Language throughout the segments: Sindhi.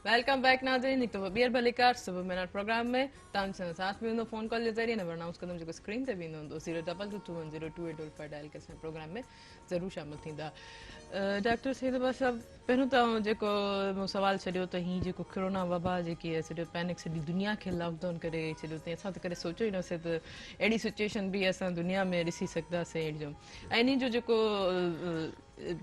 Welcome back ناظرين هڪ دفعو ٻيهر ڀليڪار صبح مينار پروگرام ۾ توهان سان ساٿ به هوندو فون ڪال جي ذريعي نمبر انائونس ڪندم جيڪو اسڪرين تي به ايندو هوندو 02221028855 ڊائل ڪري اسان پروگرام ۾ ضرور شامل ٿيندا ڊاڪٽر سيد عباس صاحب پهريون ته جيڪو مون سوال ڇڏيو ته هي جيڪو ڪرونا وبا جيڪي آهي سڄو پينڪ سڄي دنيا کي لاڪ ڊائون ڪري ڇڏيو تي اسان ته ڪڏهن سوچيو ئي نه سي ته اهڙي سچويشن به اسان دنيا ۾ ڏسي سگهنداسين اهڙي جو ۽ انهي جو جيڪو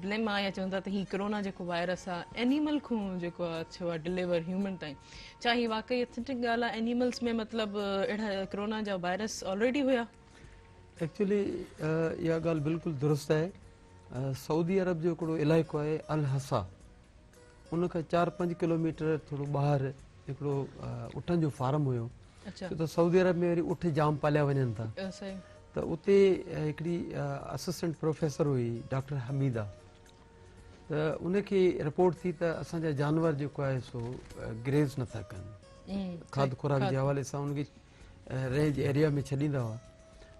بليم آ يا چون ٿا ته هي ڪرونا جيڪو وائرس آ اينيمل کون جيڪو آ ٿيو آ ڊليور هيومن تائين ڇا هي واقعي اٿينٽڪ ڳالهه آ اينيملز ۾ مطلب اهڙا ڪرونا جا وائرس آلريڊي هيا؟ ايڪچولي اها ڳالهه بلڪل درست آهي سعودي عرب جو هڪڙو علائقو آهي الحسا ان کان 4 5 ڪلوميٽر ٿورو ٻاهر هڪڙو اٺن جو فارم هيو ڇو ته سعودي عرب ۾ وري اٺ جام پاليا وڃن ٿا ته اتي هڪڙي اسسٽنٽ پروفيسر هئي ڊاڪٽر حميده ته ان کي رپورٽ ٿي ته اسان جا جانور جيڪو آهي سو گريز نٿا ڪن کاڌ خوراڪ جي حوالي سان ان کي رينج ايريا ۾ ڇڏيندا هئا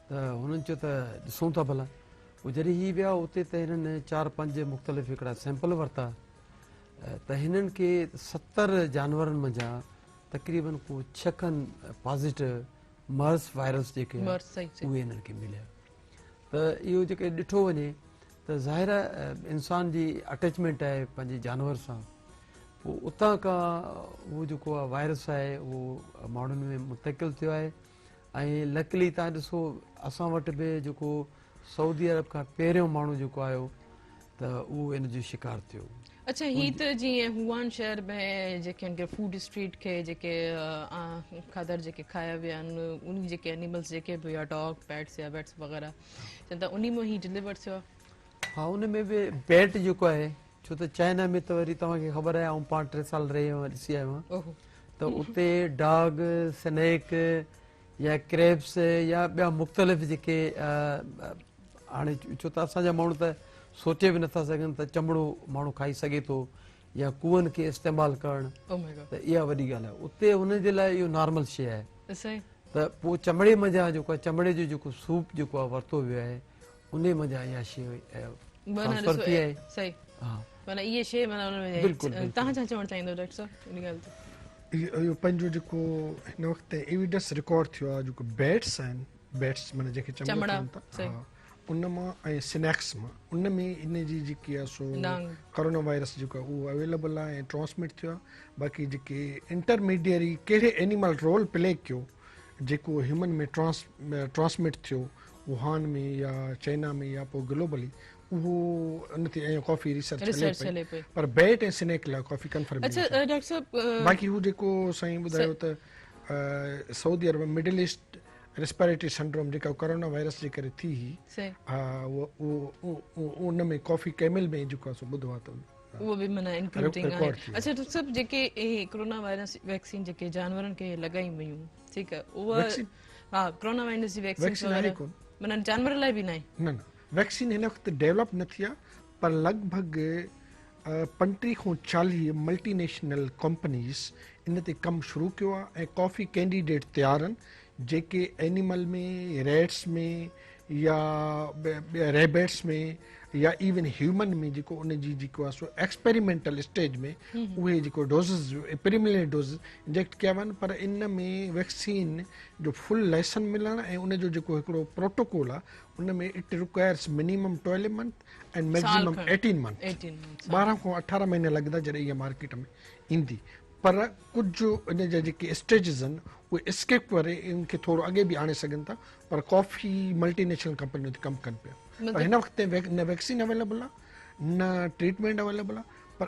ته هنن چيو ته ڏسون ٿا ڀلا پوء جڏهن هي ويا اتي ته هنن چار پنج مختلف هڪڙا سيمپل ورتا ته هنن کي 70 جانورن منجهان تقريبن ڪو 6 کن پازيٽو مرس وائرس جيڪي اهي هنن کي مليا ته اهو جيڪي ڏٺو وڃي ته ظاهر انسان جي اٽيچمينٽ آهي پنهنجي جانور سان پوء اتان کان اهو جيڪو آهي وائرس آهي اهو ماڻهن ۾ منتقل ٿيو آهي ۽ لڪلي تان ڏسو اسان وٽ به جيڪو سعودي عرب کان پهريون ماڻهو جيڪو آيو ته اهو ان جو شڪار ٿيو. اڇا هي ته جيئن ووهان شهر ۾ جيڪي ان کي فوڊ اسٽريٽ کي جيڪي کاڌر جيڪي کايا ويا آهن ان جيڪي انيملز جيڪي به يا ڊاگ پيٽس يا ويٽس وغيره چون ٿا انهي مان هي ڊليور ٿيو آهي. ها ان ۾ به بيٽ جيڪو آهي ڇو ته چائنا ۾ ته وري توهان کي خبر آهي آئون پاڻ 3 سال رهي آيو آهيان ڏسي آيو آهيان ته اتي ڊاگ سنيڪ يا ڪريبس يا ٻيا مختلف جيڪي هاڻي ڇو ته اسان جا ماڻهو ته سوچي به نٿا سگهن ته چمڙو ماڻهو کائي سگهي ٿو يا ڪوئن کي استعمال ڪرڻ oh ته اها وڏي ڳالهه آهي اتي هن جي لاء اهو نارمل شيء آهي ته پوء چمڙي منجهان جيڪو آهي چمڙي جو جيڪو سوپ جيڪو آهي ورتو ويو آهي انهي منجهان اها شيء ٽرانسفر ٿي آهي صحيح ها معنيٰ اهي شيء معنيٰ ان ۾ بلڪل تهان ڇا چوڻ چاهيندو ڊاڪٽر صاحب ان ڳالهه تي اهو پنهنجو جيڪو هن وقت تائين ايويڊنس رڪارڊ ٿيو آهي جيڪو بيٽس آهن بيٽس معنيٰ جنهن کي چمڙو چون ٿا ها ان مان ۽ سنيڪس مان ان ۾ ان جي جيڪي آهي سو ڪورونا وائرس جيڪو آهي اهو اويليبل آهي ۽ ٽرانسمٽ ٿيو آهي باقي جيڪي انٽرميڊيري ڪهڙي اينيمل رول پلي ڪيو جيڪو هيومن ۾ ٽرانسمٽ ٿيو ووهان ۾ يا چائنا ۾ يا پوء گلوبلي اهو ان تي ائين ڪافي ريسرچ هلي پئي پر بيٽ ۽ سنيڪ لاء ڪافي ڪنفرميشن اچها ڊاڪٽر صاحب باقي هو جيڪو سائين ٻڌايو ته Saudi Arab Middle East respiratory syndrome جيڪا ڪورونا وائرس جي ڪري ٿي هئي ها اهو ان ۾ ڪافي ڪيمل ۾ جيڪو آهي سو ٻڌو آهي ته اهو به معنيٰ انڪلوڊنگ آهي اچها ڊاڪٽر صاحب جيڪي ڪورونا وائرس ويڪسين جيڪي جانورن کي لڳائي ويون ٺيڪ آهي اها ها ڪورونا وائرس جي ويڪسين آهي ڪون معنيٰ جانور لاء به ناهي نه نه ويڪسين هن وقت ڊيولپ نه ٿي آهي پر لڳ ڀڳ 35 کان 40 ملٽي نيشنل ڪمپنيز ان تي ڪم شروع ڪيو آهي ۽ ڪافي ڪينڊيڊيٽ تيار آهن جيڪي اينيمل ۾ ريٽس ۾ يا ريبٽس ۾ يا ايون هيومن ۾ جيڪو ان جي جيڪو آهي سو ايڪسپيريمينٽل اسٽيج ۾ اهي جيڪو ڊوزز پريمينري ڊوزز انجيڪٽ ڪيا ويا آهن پر ان ۾ ويڪسين جو فل لائسن ملڻ ۽ ان جو جيڪو هڪڙو پروٽوڪول آهي ان ۾ it requires minimum 12 month ۽ maximum 18 month 12 کان 18 مهينا لڳندا جڏهن اها مارڪيٽ ۾ ايندي پر ڪجهه ان جا جيڪي اسٽيجز آهن اهي اسڪيپ ڪري ان کي ٿورو اڳي به آڻي سگهن ٿا پر ڪافي ملٽي نيشنل ڪمپنيون تي ڪم ڪن پيا پر هن وقت تائين نه ويڪسين اويليبل آهي نه ٽريٽمينٽ اويليبل آهي پر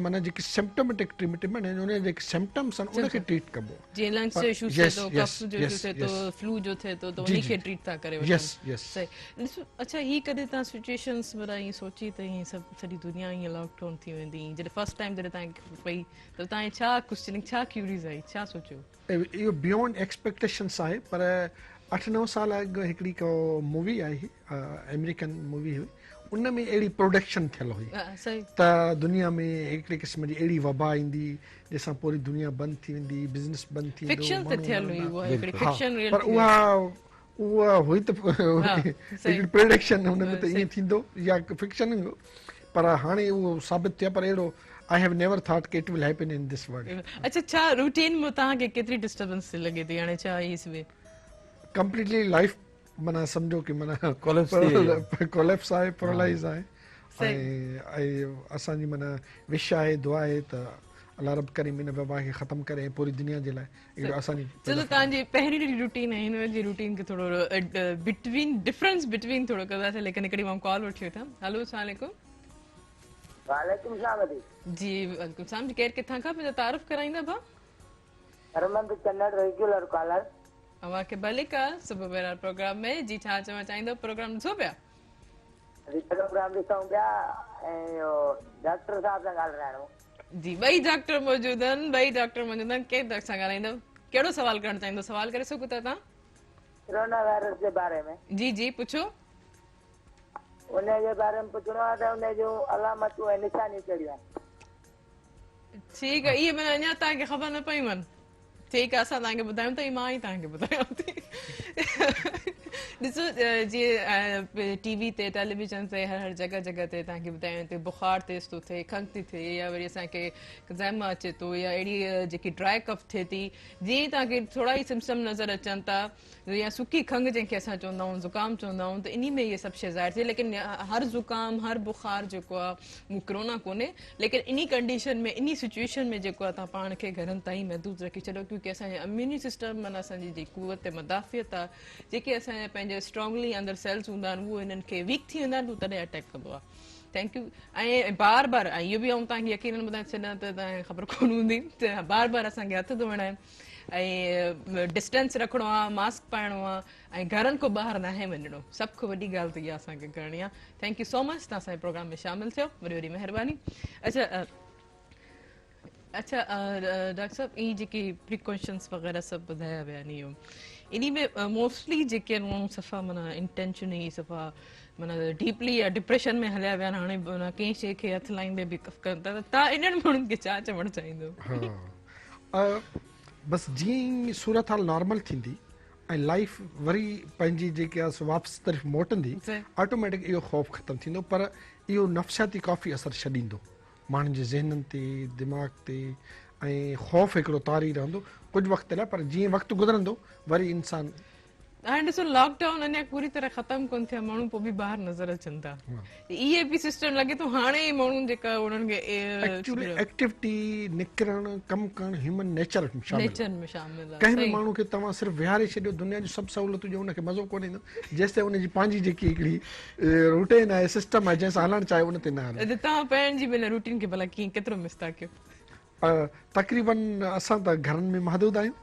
معنيٰ جيڪي سمپٽوميٽڪ ٽريٽمينٽ آهن ان جا جيڪي سمپٽمس آهن ان کي ٽريٽ ڪبو آهي جيئن لنگس جو اشو ٿئي ٿو ڪف جو اشو ٿئي ٿو فلو جو ٿئي ٿو ته ان کي ٽريٽ ٿا ڪري وٺن يس يس صحيح ڏسو اڇا هي ڪڏهن تان سچويشنز معنيٰ ائين سوچي ته ائين سڀ سڄي دنيا ائين لاڪ ڊائون ٿي ويندي جڏهن فرسٽ ٽائيم جڏهن تان کي پئي ته تان ڇا ڪوشچننگ ڇا ڪيوريز آئي ڇا سوچيو؟ اهو بيونڊ ايڪسپيڪٽيشنس آهي پر اٺ نو سال اڳ هڪڙي ڪو مووي آئي هئي آمريڪن مووي هئي ان ۾ اهڙي پروڊڪشن ٿيل هئي ته دنيا ۾ هڪڙي قسم جي اهڙي وبا ايندي جنهن سان پوري دنيا بند ٿي ويندي بزنس بند ٿي ويندو فڪشن ته ٿيل هئي اها هڪڙي فڪشن ريئل پر اها اها هئي ته هڪڙي پريڊڪشن هن ۾ ته ائين ٿيندو يا فڪشن هو پر هاڻي اهو ثابت ٿيو پر اهڙو I have never thought K it will happen in this world. اڇا ڇا روٽين ۾ توهان کي ڪيتري ڊسٽربنس ٿي لڳي ٿي هاڻي ڇا هي سڀ. ڪمپليٽلي لائف معنيٰ سمجهو ڪي معنيٰ ڪوليپس ٿي وئي آهي. ڪوليپس آهي پرالائز آهي ۽ اسان جي معنيٰ وش آهي دعا آهي ته الله رب ڪريم ان وبا کي ختم ڪري ۽ پوري دنيا جي لاء اهڙو اسان جي چلو توهان جي پهرين جي روٽين ۽ هن جي روٽين کي ٿورو بٽوين ڊفرنس بٽوين ٿورو ڪنداسين ليڪن هڪڙي مان ڪال وٺي وٺان هلو السلام عليڪم. وعليڪم السلام ادي. جي وعليڪم السلام جي ڪير ڪٿان کان پنهنجو تعارف ڪرائيندا ڀا. Harmand Channar regular caller. اوهان کي ڀليڪار صبح بهرحال پروگرام ۾ جي ڇا چوڻ چاهيندو پروگرام ڏسو پيا. جي پروگرام ڏسون پيا ۽ اهو ڊاڪٽر صاحب سان ڳالهرائڻو. جي ٻئي ڊاڪٽر موجود آهن ٻئي ڊاڪٽر موجود آهن ڪنهن ڊاڪٽر سان ڳالهائيندو ڪهڙو سوال ڪرڻ چاهيندو سوال ڪري سگهو ٿا توهان. ڪرونا وائرس جي باري ۾. جي جي پڇو. ان جي باري ۾ پڇڻو آهي ته ان جون علامتون ۽ نشانيون ڪهڙيون آهن. ٺيڪ آهي اهي معنيٰ اڃا توهان کي خبر نه پيون آهن. ٺيڪ آهي اسان توهان کي ٻڌايون ٿا هي مان ئي توهان کي ٻڌايان ٿي. ڏسو جيئن ٽي وي تي ٽيليويزن تي هر هر جڳهه جڳهه تي توهان کي ٻڌايون ٿي بخار تيز ٿو ٿئي کنگهه ٿي ٿئي يا وري اسان کي زحمه اچي ٿو يا اهڙي جيڪي ڊرائي ڪف ٿئي ٿي جيئن ئي توهان کي ٿورا ئي سمپٽم نظر اچن ٿا يا سڪي کنگهه جنهن کي اسان چوندا آهيون زڪام چوندا آهيون ته انهي ۾ اهي سڀ شيء ظاهر ٿئي ليڪن هر زڪام هر بخار جيڪو آهي اهو ڪرونا ڪونهي ليڪن انهي ڪنڊيشن ۾ انهي سچويشن ۾ جيڪو آهي توهان پاڻ کي گهرن تائين محدود رکي ڇڏيو ڪيونڪه اسان جي اميوني سسٽم معنيٰ اسان جي جيڪي قوت مدافعت آهي جيڪي اسان جا پنهنجا اسٽرانگلي اندر سيلز هوندا آهن اهو انهن کي ويڪ ٿي ويندا آهن ته تڏهن اٽيڪ ڪندو آهي thank you ۽ بار بار ۽ اهو به آئون توهان کي يقينن ٻڌائي ڇڏيان ته توهان کي خبر ڪونه هوندي ته بار بار اسان کي هٿ ڌوئڻا آهن ۽ ڊسٽنس رکڻو آ ماسڪ پائڻو آ ۽ گهرن کان ٻاهر ناهي وڃڻو سڀ کان وڏي ڳالهه ته اها اسان کي ڪرڻي آ thank you سو مچ توهان اسان جي پروگرام ۾ شامل ٿيو وڏي وڏي مهرباني اچها اچها ڊاڪٽر صاحب هي جيڪي پريڪاشنس وغيره سڀ ٻڌايا ويا آهن اهو انهي ۾ موسٽلي جيڪي آهن ماڻهو صفا معنيٰ انٽينشن ئي صفا معنيٰ ڊيپلي يا ڊپريشن ۾ هليا ويا آهن هاڻي معنيٰ ڪنهن شيء کي هٿ لائيندي به ڪف ڪن ٿا ته توهان انهن ماڻهن کي ڇا چوڻ چاهيندو؟ بس جيئن ئي صورتحال نارمل ٿيندي ۽ لائيف وري پنهنجي جيڪي آهي سو واپس طرف موٽندي آٽوميٽڪ اهو خوف ختم ٿيندو پر اهو نفسياتي ڪافي اثر ڇڏيندو ماڻهن جي ذهنن تي دماغ تي ۽ خوف هڪڙو طاري رهندو ڪجهه وقت لاء پر جيئن وقت گذرندو وري انسان هاڻي ڏسو لاڪ ڊائون اڃا پوري طرح ختم ڪون ٿيا ماڻهو پوء به ٻاهر نظر اچن ٿا اهي به سسٽم لڳي ٿو هاڻي ئي ماڻهو جيڪا انهن کي ايڪچوئلي ايڪٽيوٽي نڪرڻ ڪم ڪرڻ هيومن نيچر ۾ شامل نيچر ۾ شامل آهي ڪنهن به ماڻهو کي توهان صرف ويهاري ڇڏيو دنيا جون سڀ سهولتون ڏيو ان کي مزو ڪونه ايندو جيستائين ان جي پنهنجي جيڪي هڪڙي روٽين آهي سسٽم آهي جنهن سان هلڻ چاهي ان تي نه هلي. توهان پنهنجي به روٽين کي ڀلا ڪيئن ڪيترو مس ٿا ڪيو؟ تقريبن اسان ته گهرن ۾ محدود آهيون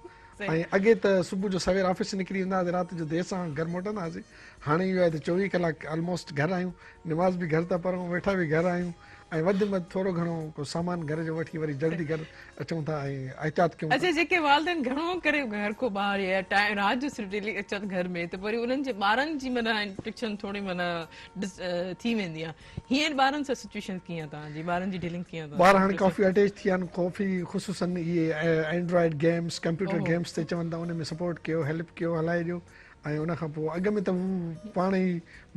۽ اڳي ته صبح جو سوير آفيس نڪري ويندا هئاسين رات جو دير سان گهر موٽندا هئاسين هاڻي اهو آهي ته 24 ڪلاڪ آلموسٽ گهر آهيون نماز به گهر ٿا پڙهون ويٺا به گهر آهيون ۽ وڌ ۾ وڌ ٿورو گهڻو ڪو سامان گهر جو وٺي وري جلدي گهر اچون ٿا ۽ احتياط ڪيون ٿا. اڇا جيڪي والدين گهڻو ڪري گهر کان ٻاهر يا ٽائيم رات جو صرف ڊيلي اچن گهر ۾ ته وري انهن جي ٻارن جي معنيٰ انفيڪشن ٿوري معنيٰ ٿي ويندي آهي هينئر ٻارن سان سچويشن ڪيئن آهي توهان جي ٻارن جي ڊيلنگ ڪيئن آهي ٻار هاڻي ڪافي اٽيچ ٿي ويا آهن ڪافي خصوصن اهي اينڊرائيڊ گيمز ڪمپيوٽر گيمز تي چون ٿا ان ۾ سپورٽ ڪيو هيلپ ڪيو هلائي ڏيو ۽ ان کان پوء اڳ ۾ ته هو پاڻ ئي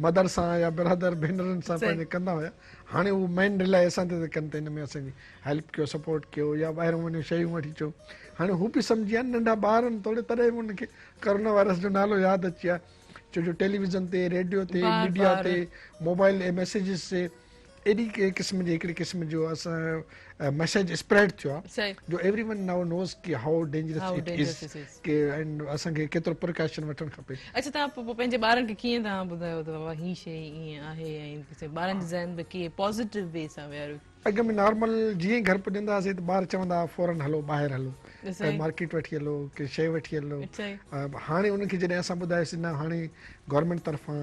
مدر سان يا برادر ڀينرن سان پنهنجي ڪندا هيا هاڻي هو مين رلائي اسان تي ٿا ڪن ته ان ۾ اسان جي هيلپ ڪيو سپورٽ ڪيو يا ٻاهرون وڃو شيون وٺي اچو هاڻي هو به سمجهي ويا آهن ننڍا ٻار آهن توڙي تڏهن به انهن کي ڪرونا وائرس جو نالو ياد اچي ويو آهي ڇو جو ٽيليويزن تي، ريڊيو تي، ميڊيا تي، موبائل ۽ ميسيجز تي ايڏي قسم جي هڪڙي قسم جو اسان ميسيج اسپريڊ ٿيو آهي جو ايوري ون نائو نوز ڪي how dangerous it is ڪي اينڊ اسان کي ڪيترو پريڪاشن وٺڻ کپي. اڇا توهان پوء پنهنجي ٻارن کي ڪيئن توهان ٻڌايو ته بابا هي شيء ائين آهي ۽ ٻارن جي ذهن ۾ ڪيئن پازيٽو وي سان ويهاريو. اڳ ۾ نارمل جيئن ئي گهر پڄندا هئاسين ته ٻار چوندا هئا فورن هلو ٻاهر هلو ڪائي مارڪيٽ وٺي هلو ڪي شيء وٺي هلو هاڻي انهن کي جڏهن اسان ٻڌايوسين نه هاڻي گورنمينٽ طرفان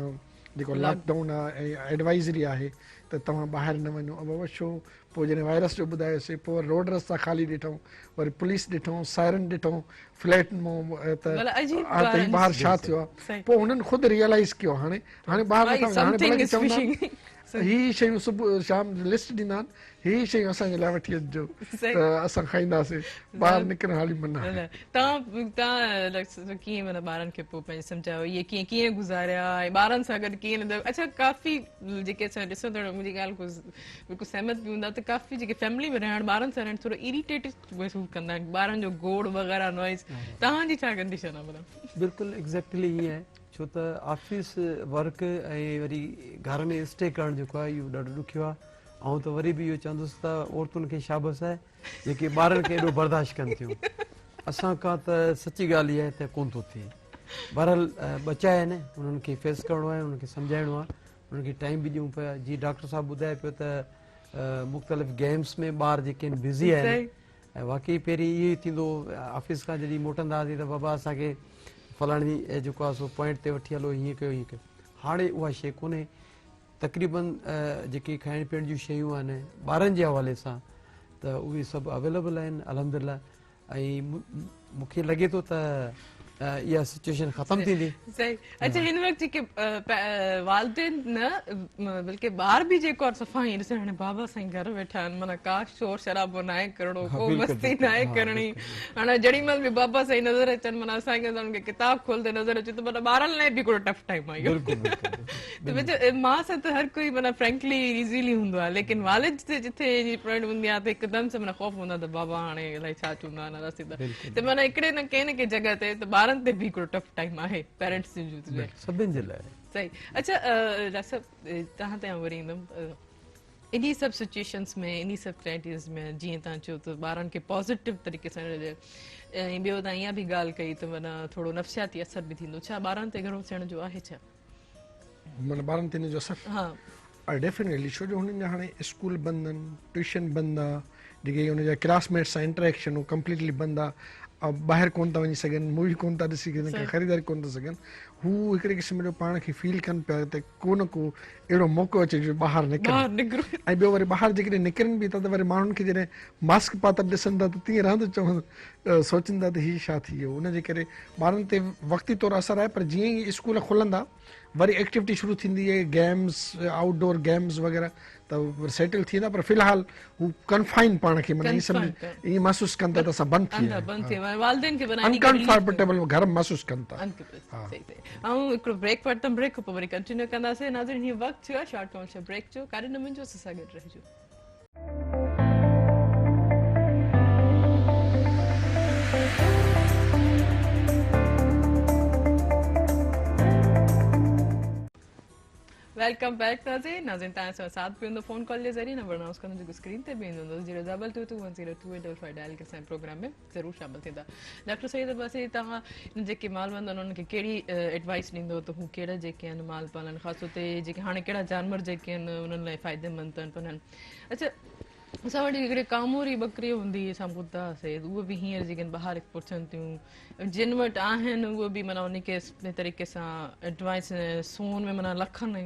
جيڪو لاڪ ڊائون آهي ۽ ايڊوائزري آهي ته توهان ٻاهر نه وڃو بابا ڇو پوء جڏهن وائرس جو ٻڌايوسين پوء وري روڊ رستا خالي ڏٺائون وري پوليس ڏٺائون سائرن ڏٺائون فليٽ مون ته ٻاهر ڇا ٿيو آهي پوء هنن خود ريئلائز ڪيو هاڻي هاڻي ٻاهر نٿا وڃن هاڻي بلڪه چوندا هي هي شيون صبح شام لسٽ ڏيندا آهن هي هي شيون اسان جي لاء وٺي اچجو ته اسان کائينداسين ٻاهر نڪرڻ حالي منع آهي. توهان توهان ڪيئن معنيٰ ٻارن کي پوء پنهنجي سمجهايو اهي ڪيئن ڪيئن گذاريا ۽ ٻارن سان گڏ ڪيئن اڇا ڪافي جيڪي اسان ڏسندڙ منهنجي ڳالهه کان بلڪل سهمت به هوندا ته ڪافي جيڪي فيملي ۾ رهڻ ٻارن سان رهڻ ٿورو اريٽيٽ محسوس ڪندا آهن ٻارن جو گوڙ وغيره نوائز توهان جي ڇا ڪنڊيشن آهي مطلب. بلڪل ايگزيڪٽلي ائين آهي ڇو ته آفيس ورڪ ۽ وري گهر ۾ اسٽي ڪرڻ جيڪو آهي اهو ڏاڍو ڏکيو آهي آئون ته وري به اهو چوندس ته عورتن کي شابس آهي جيڪي ٻارن کي ايڏو برداشت ڪن ٿيون اسان کان ته سچي ڳالهه اها آهي ته ڪون ٿو ٿئي بهرحال ٻچا آهن انهن کي فيس ڪرڻو آهي انهن کي سمجهائڻو آهي انهن کي ٽائيم به ڏيون پيا جي ڊاڪٽر صاحب ٻڌائي پيو ته مختلف گيمز ۾ ٻار جيڪي آهن بزي آهن ۽ واقعي پهرين اهو ئي ٿيندو هو آفيس کان جڏهن موٽندا هئاسين ته بابا اسان کي فلاڻي جيڪو آهي سو پوائنٽ تي وٺي هلو هيئن ڪيو هيئن ڪيو هاڻي اها شيء ڪونهي تقريبن جيڪي کائڻ پيئڻ جون شيون آهن ٻارن جي حوالي سان ته اهي سڀ اويليبل آهن الحمدلله ۽ مون کي لڳي ٿو ته اها سچويشن ختم ٿيندي. صحيح اچها هن وقت جيڪي والدين نه بلڪه ٻار به جيڪو آهي صفا ائين ڏسن هاڻي بابا سائين گهر ويٺا آهن معنيٰ ڪا شور شرابو ناهي ڪرڻو ڪو مستي ناهي ڪرڻي هاڻي جهڙي مهل به بابا سائين نظر اچن معنيٰ اسان کي انهن کي ڪتاب کولندي نظر اچي ته معنيٰ ٻارن لاء به هڪڙو ٽف ٽائيم آهي اهو ته ماء سان ته هر ڪوئي معنيٰ فرينڪلي ايزيلي هوندو آهي ليڪن والد تي جٿي جي پوائنٽ هوندي آهي ته هڪدم سان معنيٰ خوف هوندو آهي ته بابا هاڻي الائي ڇا چوندا ناراض ٿيندا ته معنيٰ هڪڙي نه ڪنهن نه ڪنهن جڳهه تي ته ٻارن تي به هڪڙو ٽف ٽائيم آهي پيرنٽس جي جو سڀن جي لاء صحيح اڇا ڊاڪٽر صاحب توهان تي آئون وري ايندم انهي سڀ سچويشنس ۾ انهي سڀ ڪرائيٽيريز ۾ جيئن توهان چيو ته ٻارن کي پازيٽو طريقي سان ۽ ٻيو توهان اها به ڳالهه ڪئي ته معنيٰ ٿورو نفسياتي اثر به ٿيندو ڇا ٻارن تي گهڻو ٿيڻ جو آهي ڇا معنيٰ ٻارن تي ان جو اثر ها ڊيفينيٽلي ڇو جو هنن جا هاڻي اسڪول بند آهن ٽيوشن بند آ جيڪي هن جا ڪلاس ميٽس سان انٽريڪشن هو ڪمپليٽلي بند آ ٻاهر ڪون ٿا وڃي سگهن مووي ڪون ٿا ڏسي سگهن ڪا خريداري ڪون ٿا سگهن هو هڪڙي قسم جو پاڻ کي فيل ڪن پيا ته ڪو نه ڪو اهڙو موقعو اچي جو ٻاهر نڪرن ۽ ٻيو وري ٻاهر جيڪڏهن نڪرن به ٿا ته وري ماڻهن کي جڏهن ماسڪ پاتل ڏسن ٿا ته تيئن رهندو چون سوچن ٿا ته هي ڇا ٿي ويو ان جي ڪري ٻارن تي وقتي طور اثر آهي پر جيئن ئي اسڪول کلندا وري ايڪٽيوٽي شروع ٿيندي گيمز آئوٽ ڊور گيمز وغيره ته وري سيٽل ٿي ويندا پر في الحال هو ڪنفائن پاڻ کي معنيٰ ائين سمجھ ائين محسوس ڪن ٿا ته اسان بند ٿي ويا بند ٿي ويا والدين کي بنائي انڪمفرٽيبل گهر محسوس ڪن ٿا صحيح صحيح آئون هڪڙو بريڪ وٺندم بريڪ کان پوء وري ڪنٽينيو ڪنداسين ناظرين هي وقت ٿيو آهي شارٽ ڪمرشل بريڪ جو ڪاڏي نه وڃجو اسان سان گڏ رهجو. Welcome back ناظرين ناظرين توهان سان ساٿ پيوندو فون ڪال جي ذريعي نمبر انائونس ڪندو جيڪو اسڪرين تي به ايندو هوندو zero double two two one zero two eight double five dial ڪري اسان پروگرام ۾ ضرور شامل ٿيندا ڊاڪٽر سيد عباسي توهان جيڪي مالوند آهن انهن کي ڪهڙي ايڊوائس ڏيندو ته هو ڪهڙا جيڪي آهن مال پالن خاص طور تي جيڪي هاڻي ڪهڙا جانور جيڪي آهن انهن لاء فائديمند آهن پنن اچھا اسان وٽ هڪڙي ڪاموري ٻڪري هوندي هئي اسان ٻڌا هئاسي اهي به هينئر جيڪي ٻاهر ايڪسپورٽ ٿين ٿيون جن وٽ آهن اهي به معنيٰ ان کي طريقي سان ايڊوائس سون ۾ معنيٰ لکن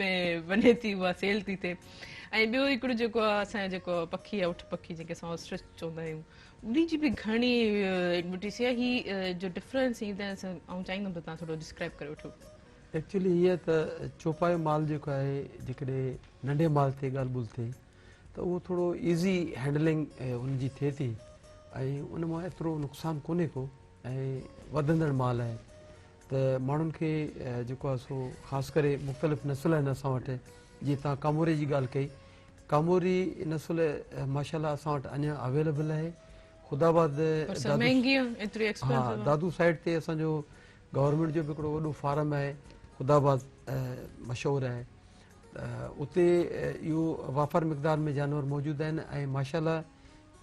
۾ وڃي ٿي اها سيل ٿي ٿئي ۽ ٻيو هڪڙو جيڪو آهي اسان جو جيڪو پکي آهي اٺ پکي جنهن کي اسان آسٽرچ چوندا آهيون ان جي به گهڻي ايڊورٽيز آهي هي جو ڊفرنس ايندا آهن آئون چاهيندم ته توهان ٿورو ڊسڪرائب ڪري وٺو. ايڪچولي هيئن ته چوپايو مال جيڪو آهي جيڪڏهن ننڍي مال تي ڳالهه ٻولهه ٿئي ته اهو ٿورو ايزي هينڊلنگ ان جي ٿئي ٿي ۽ ان مان ايترو نقصان ڪونهي ڪو ۽ وڌندڙ مال آهي ته ماڻهن کي جيڪو آهي سو خاص ڪري مختلف نسل آهن اسان وٽ جيئن توهان ڪاموري جي ڳالهه ڪئي ڪاموري نسل ماشاءالله اسان وٽ اڃا اويليبل آهي خدا آباد ها دادو سائيڊ تي اسان جو گورنمينٽ جو به هڪڙو وڏو فارم آهي خدا آباد مشهور آهي اتي اهو وافر مقدار ۾ جانور موجود آهن ۽ ماشاءالله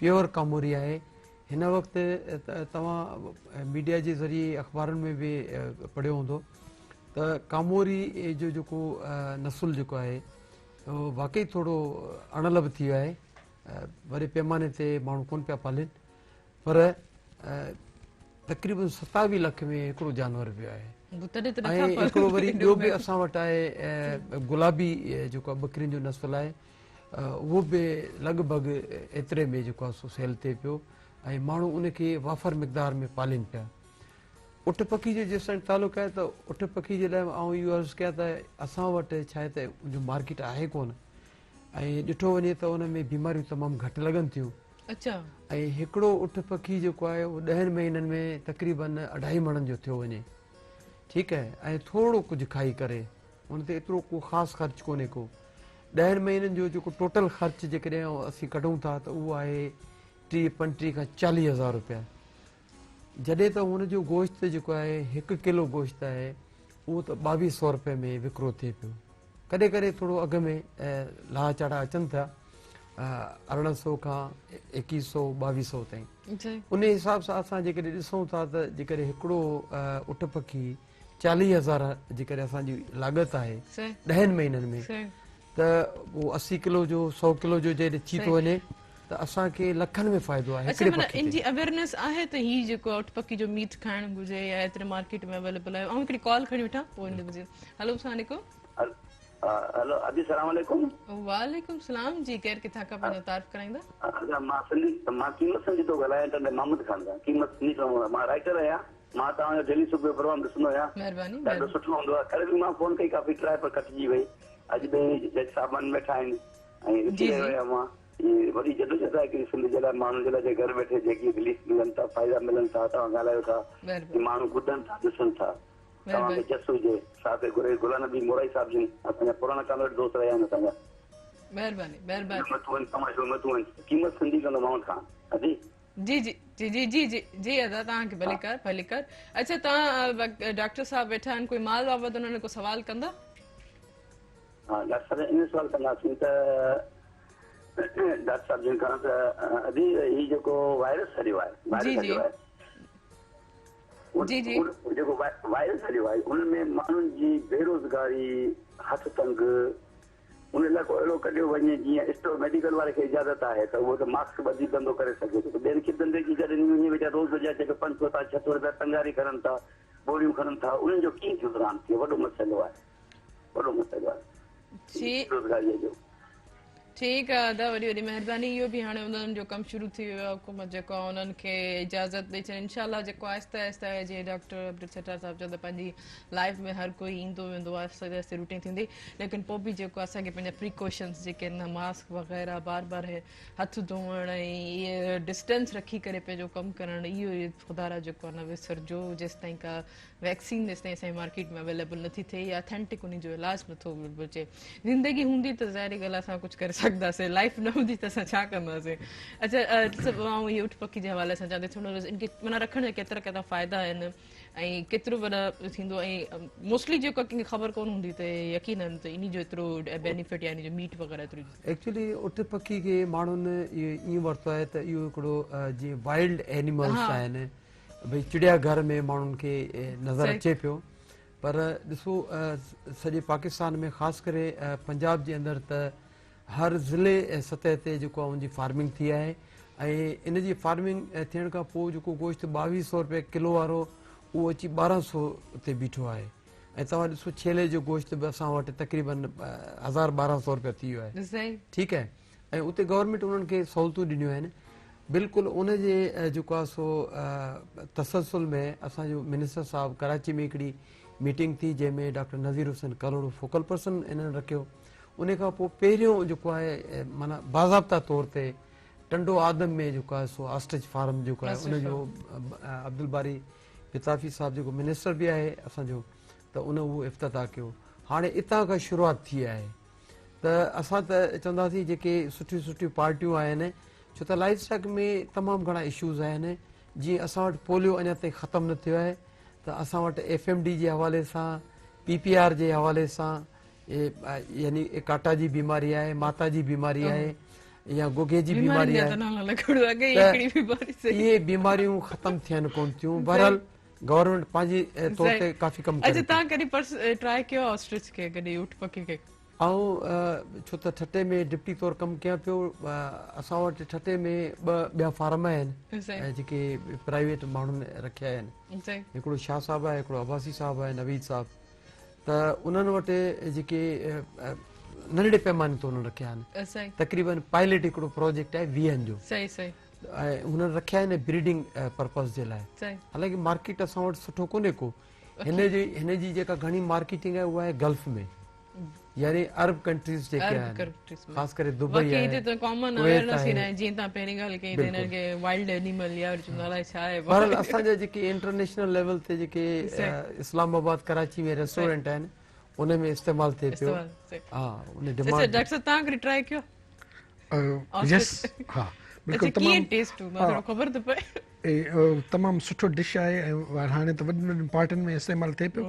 پيور ڪاموري آهي هن وقت توهان ميڊيا جي ذريعي اخبارن ۾ به پڙهيو هوندو ته ڪاموري جو جيڪو نسل جيڪو آهي اهو واقعي ٿورو اڻلڀ ٿي ويو آهي وڏي پيماني تي ماڻهو ڪون پيا پالين پر تقريبن 27 لک ۾ هڪڙو جانور ويو آهي ۽ هڪڙو وري ٻيو به اسان وٽ آهي گلابي جيڪو ٻڪرين جو نسل آهي اهو به لڳ ڀڳ ايتري ۾ جيڪو آهي سو سيل ٿئي پيو ۽ ماڻهو ان کي وافر مقدار ۾ پالين پيا. اٺ پکي جو جيستائين تعلق آهي ته اٺ پکي جي لاء آئون اهو عرض ڪيان ته اسان وٽ ڇا آهي ته ان جو مارڪيٽ آهي ڪونه ۽ ڏٺو وڃي ته ان ۾ بيماريون تمام گهٽ لڳن ٿيون. اچا. ۽ هڪڙو اٺ پکي جيڪو آهي اهو ڏهن مهينن ۾ تقريبن اڍائي مڻن جو ٿيو وڃي ٺيڪ آهي ۽ ٿورو ڪجهه کائي ڪري ان تي ايترو ڪو خاص خرچ ڪونهي ڪو ڏهن مهينن جو جيڪو ٽوٽل خرچ جيڪڏهن اسين ڪڍون ٿا ته اهو آهي 30 35 کان 40 هزار روپيا جڏهن ته هن جو گوشت جيڪو آهي هڪ ڪلو گوشت آهي اهو ته ٻاويهه سو روپئي ۾ وڪرو ٿئي پيو. ڪڏهن ڪڏهن ٿورو اگهه ۾ لاها چاڙها اچن ٿا 1800 کان ايڪيهه سو ٻاويهه سو تائين. ان حساب سان اسان جيڪڏهن ڏسون ٿا ته جيڪڏهن هڪڙو اٺ پکي 40 هزار جيڪڏهن اسان جي لاڳت آهي ڏهن مهينن ۾ ته اهو 80 ڪلو جو 100 ڪلو جو جيڪڏهن ٿي ٿو وڃي ته اسان کي لکن ۾ فائدو آهي اڇا هڪڙي معنيٰ پکي ان تي. جي اويرنيس آهي ته هي جيڪو اٺ پکي جو ميٽ کائڻ گهرجي يا ايتري مارڪيٽ ۾ اويليبل آهي آئون هڪڙي ڪال کڻي وٺان پوء ان تي مزيد هلو السلام عليڪم. هلو ادي سلام عليڪم. وعليڪم السلام جي ڪير ڪٿان کان پنهنجو تعارف ڪرائيندا. ادا مان سنڌي مان قيمت سنڌي ٿو ڳالهايان ٽنڊي محمد خان کان قيمت سنڌي ٿو مان رائيٽر آهيان مان توهان جو ڊيلي صبح جو پروگرام ڏسندو آهيان مهرباني ڏاڍو سٺو هوندو آهي ڪلهه به مان فون ڪئي ڪافي ٽرائي پر ڪٽجي وئي اڄ به جج صاحبان ويٺا آهن ۽ ڏسي رهيو آهيان مان هي وڏي جدوجھد آهي هڪڙي سنڌ جي لاء ماڻهن جي لاء جي گهر ويٺي جيڪي رليف ملن ٿا فائدا ملن ٿا توهان ڳالهايو ٿا هي ماڻهو ٻڌن ٿا ڏسن ٿا توهان کي جس هجي صاحب گري غلام نبي مورائي صاحب جن اسان جا پراڻا ڪامريڊ دوست رهيا آهن اسان جا. مهرباني مهرباني. همتون آهن توهان جون همتون آهن قيمت سنڌي ڪندو محمد خان ادي. جي جي جي جي جي جي جي ادا توهان کي ڀلي ڪر ڀلي ڪر اڇا توهان ڊاڪٽر صاحب ويٺا آهن ڪوئي مال بابت انهن ڪو سوال ڪندا. ها ڊاڪٽر صاحب ان سوال ڪنداسين ته ڊاڪٽر صاحب جن کان ته ادي هي جيڪو وائرس هليو آهي وائرس هليو آهي جي جي جيڪو وائرس هليو آهي ان ۾ ماڻهن جي بيروزگاري هٿ تنگ ان لاء ڪو اهڙو ڪڍيو وڃي جيئن اسٽور ميڊيڪل واري کي اجازت آهي ته اهو ته ماسڪ ٻڌي ڌنڌو ڪري سگهي ٿو ٻين کي ڌنڌي جي اجازت ڏني وڃي ويچارا روز جا جيڪي 500 ٿا 600 روپيا ٽنگاري کڻن ٿا ٻوريون کڻن ٿا انهن جو ڪيئن گذران ٿئي وڏو مسئلو آهي وڏو مسئلو آهي بيروزگاريء جو. ٺيڪ آ ادا وڏي وڏي مهرباني اهو به هاڻي انهن جو ڪم شروع ٿي ويو آ حڪومت جيڪو آ انهن کي اجازت ڏئي ڇڏي انشاء الله جيڪو آهستي آهستي جيئن ڊاڪٽر عبدالستار صاحب چيو ته پنهنجي لائف ۾ هر ڪوئي ايندو ويندو آهستي آهستي روٽين ٿيندي ليڪن پوء به جيڪو اسان کي پنهنجا پريڪاشنس جيڪي آهن ماسڪ وغيره بار بار هٿ ڌوئڻ ۽ اهي ڊسٽنس رکي ڪري پنهنجو ڪم ڪرڻ اهو خدا را جيڪو آ نه وسرجو جيستائين ڪا ويڪسين جيستائين اسان جي مارڪيٽ ۾ اويليبل نٿي ٿئي يا اٿينٽڪ انهي جو علاج نٿو اچي زندگي هوندي ته ظاهري ڳالهه اسان ڪجهه ڪري سگهنداسين لائف نه هوندي ته اسان ڇا ڪنداسين اچها سڀ آئون هي اٺ پکي جي حوالي سان چوان ٿي ٿورو ان کي معنيٰ رکڻ جا ڪيترا ڪيترا فائدا آهن ۽ ڪيترو وڏا ٿيندو ۽ موسٽلي جيڪو ڪنهن کي خبر ڪونه هوندي ته يقينن ته انهي جو ايترو بينيفٽ يا انهي جو ميٽ وغيره ايترو ايڪچولي اٺ پکي کي ماڻهن اهو ائين ورتو آهي ته اهو هڪڙو جيئن وائلڊ اينيملس آهن ڀئي چڙيا گهر ۾ ماڻهن کي نظر اچي پيو پر ڏسو سڄي پاڪستان ۾ خاص ڪري پنجاب جي اندر ته هر ضلعي سطح تي جيڪو آهي ان جي فارمنگ ٿي آهي ۽ ان جي فارمنگ ٿيڻ کان پوء جيڪو گوشت ٻاويهه سو روپيه ڪلو وارو اهو اچي ٻارهن سو تي بيٺو آهي ۽ توهان ڏسو ڇيلي جو گوشت به اسان وٽ تقريبن هزار ٻارهن سو روپيه ٿي ويو آهي ٺيڪ آهي ۽ اتي گورنمينٽ انهن کي سهولتون ڏنيون آهن بلڪل ان جي جيڪو آهي سو تسلسل ۾ اسان جو منسٽر صاحب ڪراچي ۾ هڪڙي ميٽنگ ٿي جنهن ۾ doctor Nazir Hussain Kalhoro focal person انهن رکيو ان کان پوء پهريون جيڪو آهي معنيٰ باضابطا طور تي ٽنڊو آدم ۾ جيڪو آهي سو آسٽرچ فارم جيڪو آهي ان جو عبدالباري پتافي صاحب جيڪو منسٽر به آهي اسان جو ته ان اهو افتتاح ڪيو هاڻي اتان کان شروعات ٿي آهي ته اسان ته چونداسين جيڪي سٺيون سٺيون پارٽيون آهن ڇو ته لائيو اسٽاڪ ۾ تمام گهڻا اشوز آهن جيئن اسان وٽ پوليو اڃا تائين ختم نه ٿيو آهي ته اسان وٽ ايف ايم ڊي جي حوالي سان پي پي آر جي حوالي سان يعني ڪاٽا جي بيماري آهي ماتا جي بيماري آهي يا گوگي جي بيماري آهي ته اهي بيماريون ختم ٿين ڪون ٿيون بهرحال گورنمينٽ پنهنجي طور تي ڪافي ڪم ڪري اچها توهان ڪڏهن پرس ٽرائي ڪيو آهي آسٽرچ کي ڪڏهن اٺ پکي کي؟ آئون ڇو ته ٺٽي ۾ ڊپٽي طور ڪم ڪيان پيو اسان وٽ ٺٽي ۾ ٻه ٻيا فارم آهن جيڪي پرائيويٽ ماڻهن رکيا آهن هڪڙو شاهه صاحب آهي هڪڙو عباسي صاحب آهي نويد صاحب ته انهن وٽ جيڪي ننڍڙي پيماني تي انهن رکيا آهن تقريبن پائلٽ هڪڙو پروجيڪٽ آهي ويهن جو ۽ هنن رکيا آهن بريڊنگ پرپز جي لاء. حالانڪه مارڪيٽ اسان وٽ سٺو ڪونهي ڪو. هن جي هن جي جيڪا گهڻي مارڪيٽنگ آهي اها آهي گلف ۾ يعني عرب ڪنٽريز جيڪي آهن خاص ڪري دبئي آهي هتي ته ڪامن اويئرنس ئي ناهي جيئن توهان پهرين ڳالهه ڪئي ته هنن کي وائلڊ اينيمل يا وري چوندا الائي ڇا آهي. بهرحال اسان جا جيڪي انٽرنيشنل ليول تي جيڪي اسلام آباد ڪراچي ۾ ريسٽورنٽ آهن ان ۾ استعمال ٿئي پيو ها ان ڊيمانڊ. اچها ڊاڪٽر صاحب توهان ڪڏهن ٽرائي ڪيو؟ يس ها بلڪل تمام ڪيئن ٽيسٽ هوندو ٿورو خبر ته پئي. تمام سٺو ڊش آهي ۽ هاڻي ته وڏن وڏن پارٽين ۾ استعمال ٿئي پيو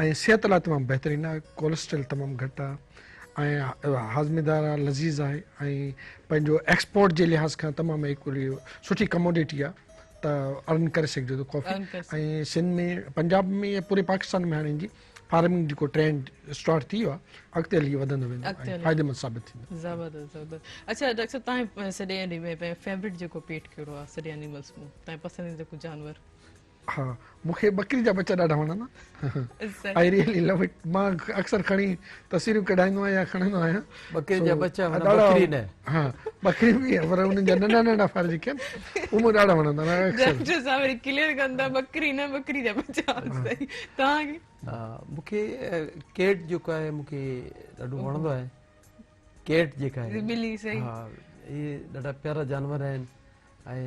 ۽ صحت لاء تمام بهترين آهي ڪولسٽرول تمام گهٽ آهي ۽ هاضميدار آهي لذيذ آهي ۽ پنهنجو ايڪسپورٽ جي لحاظ کان تمام هڪڙي سٺي ڪموڊيٽي آهي ته ارن ڪري سگهجي ٿو ڪافي ۽ سنڌ ۾ پنجاب ۾ يا پوري پاڪستان ۾ هاڻي جي فارمنگ جيڪو ٽرينڊ اسٽارٽ ٿي ويو آهي اڳتي هلي وڌندو ويندو ۽ فائديمند ثابت ٿيندو. زبردست زبردست اڇا ڊاڪٽر صاحب تهان سڄي اني ۾ پنهنجو فيورٽ جيڪو پيٽ ڪهڙو آهي سڄي انيملز ۾ تهان پسنديده ڪو جانور. ها مون کي ٻڪري جا ٻچا ڏاڍا وڻندا آء ريئلي لو it مان اڪثر کڻي تصويرون ڪڍائيندو آهيان يا کڻندو آهيان. ٻڪري جا ٻچا معنيٰ ٻڪري نه. ها ٻڪري به پر انهن جا ننڍا ننڍا ڦر جيڪي آهن اهي مون ڏاڍا وڻندا آهن اڪثر. ڊاڪٽر صاحب وري ڪليئر ڪن ٿا ٻڪري نه ٻڪري جا ٻچا صحيح توهان کي. مون کي ڪيٽ جيڪو آهي مون کي ڏاڍو وڻندو آهي ڪيٽ جيڪا آهي ٻلي صحيح ها اهي ڏاڍا پيارا جانور آهن ۽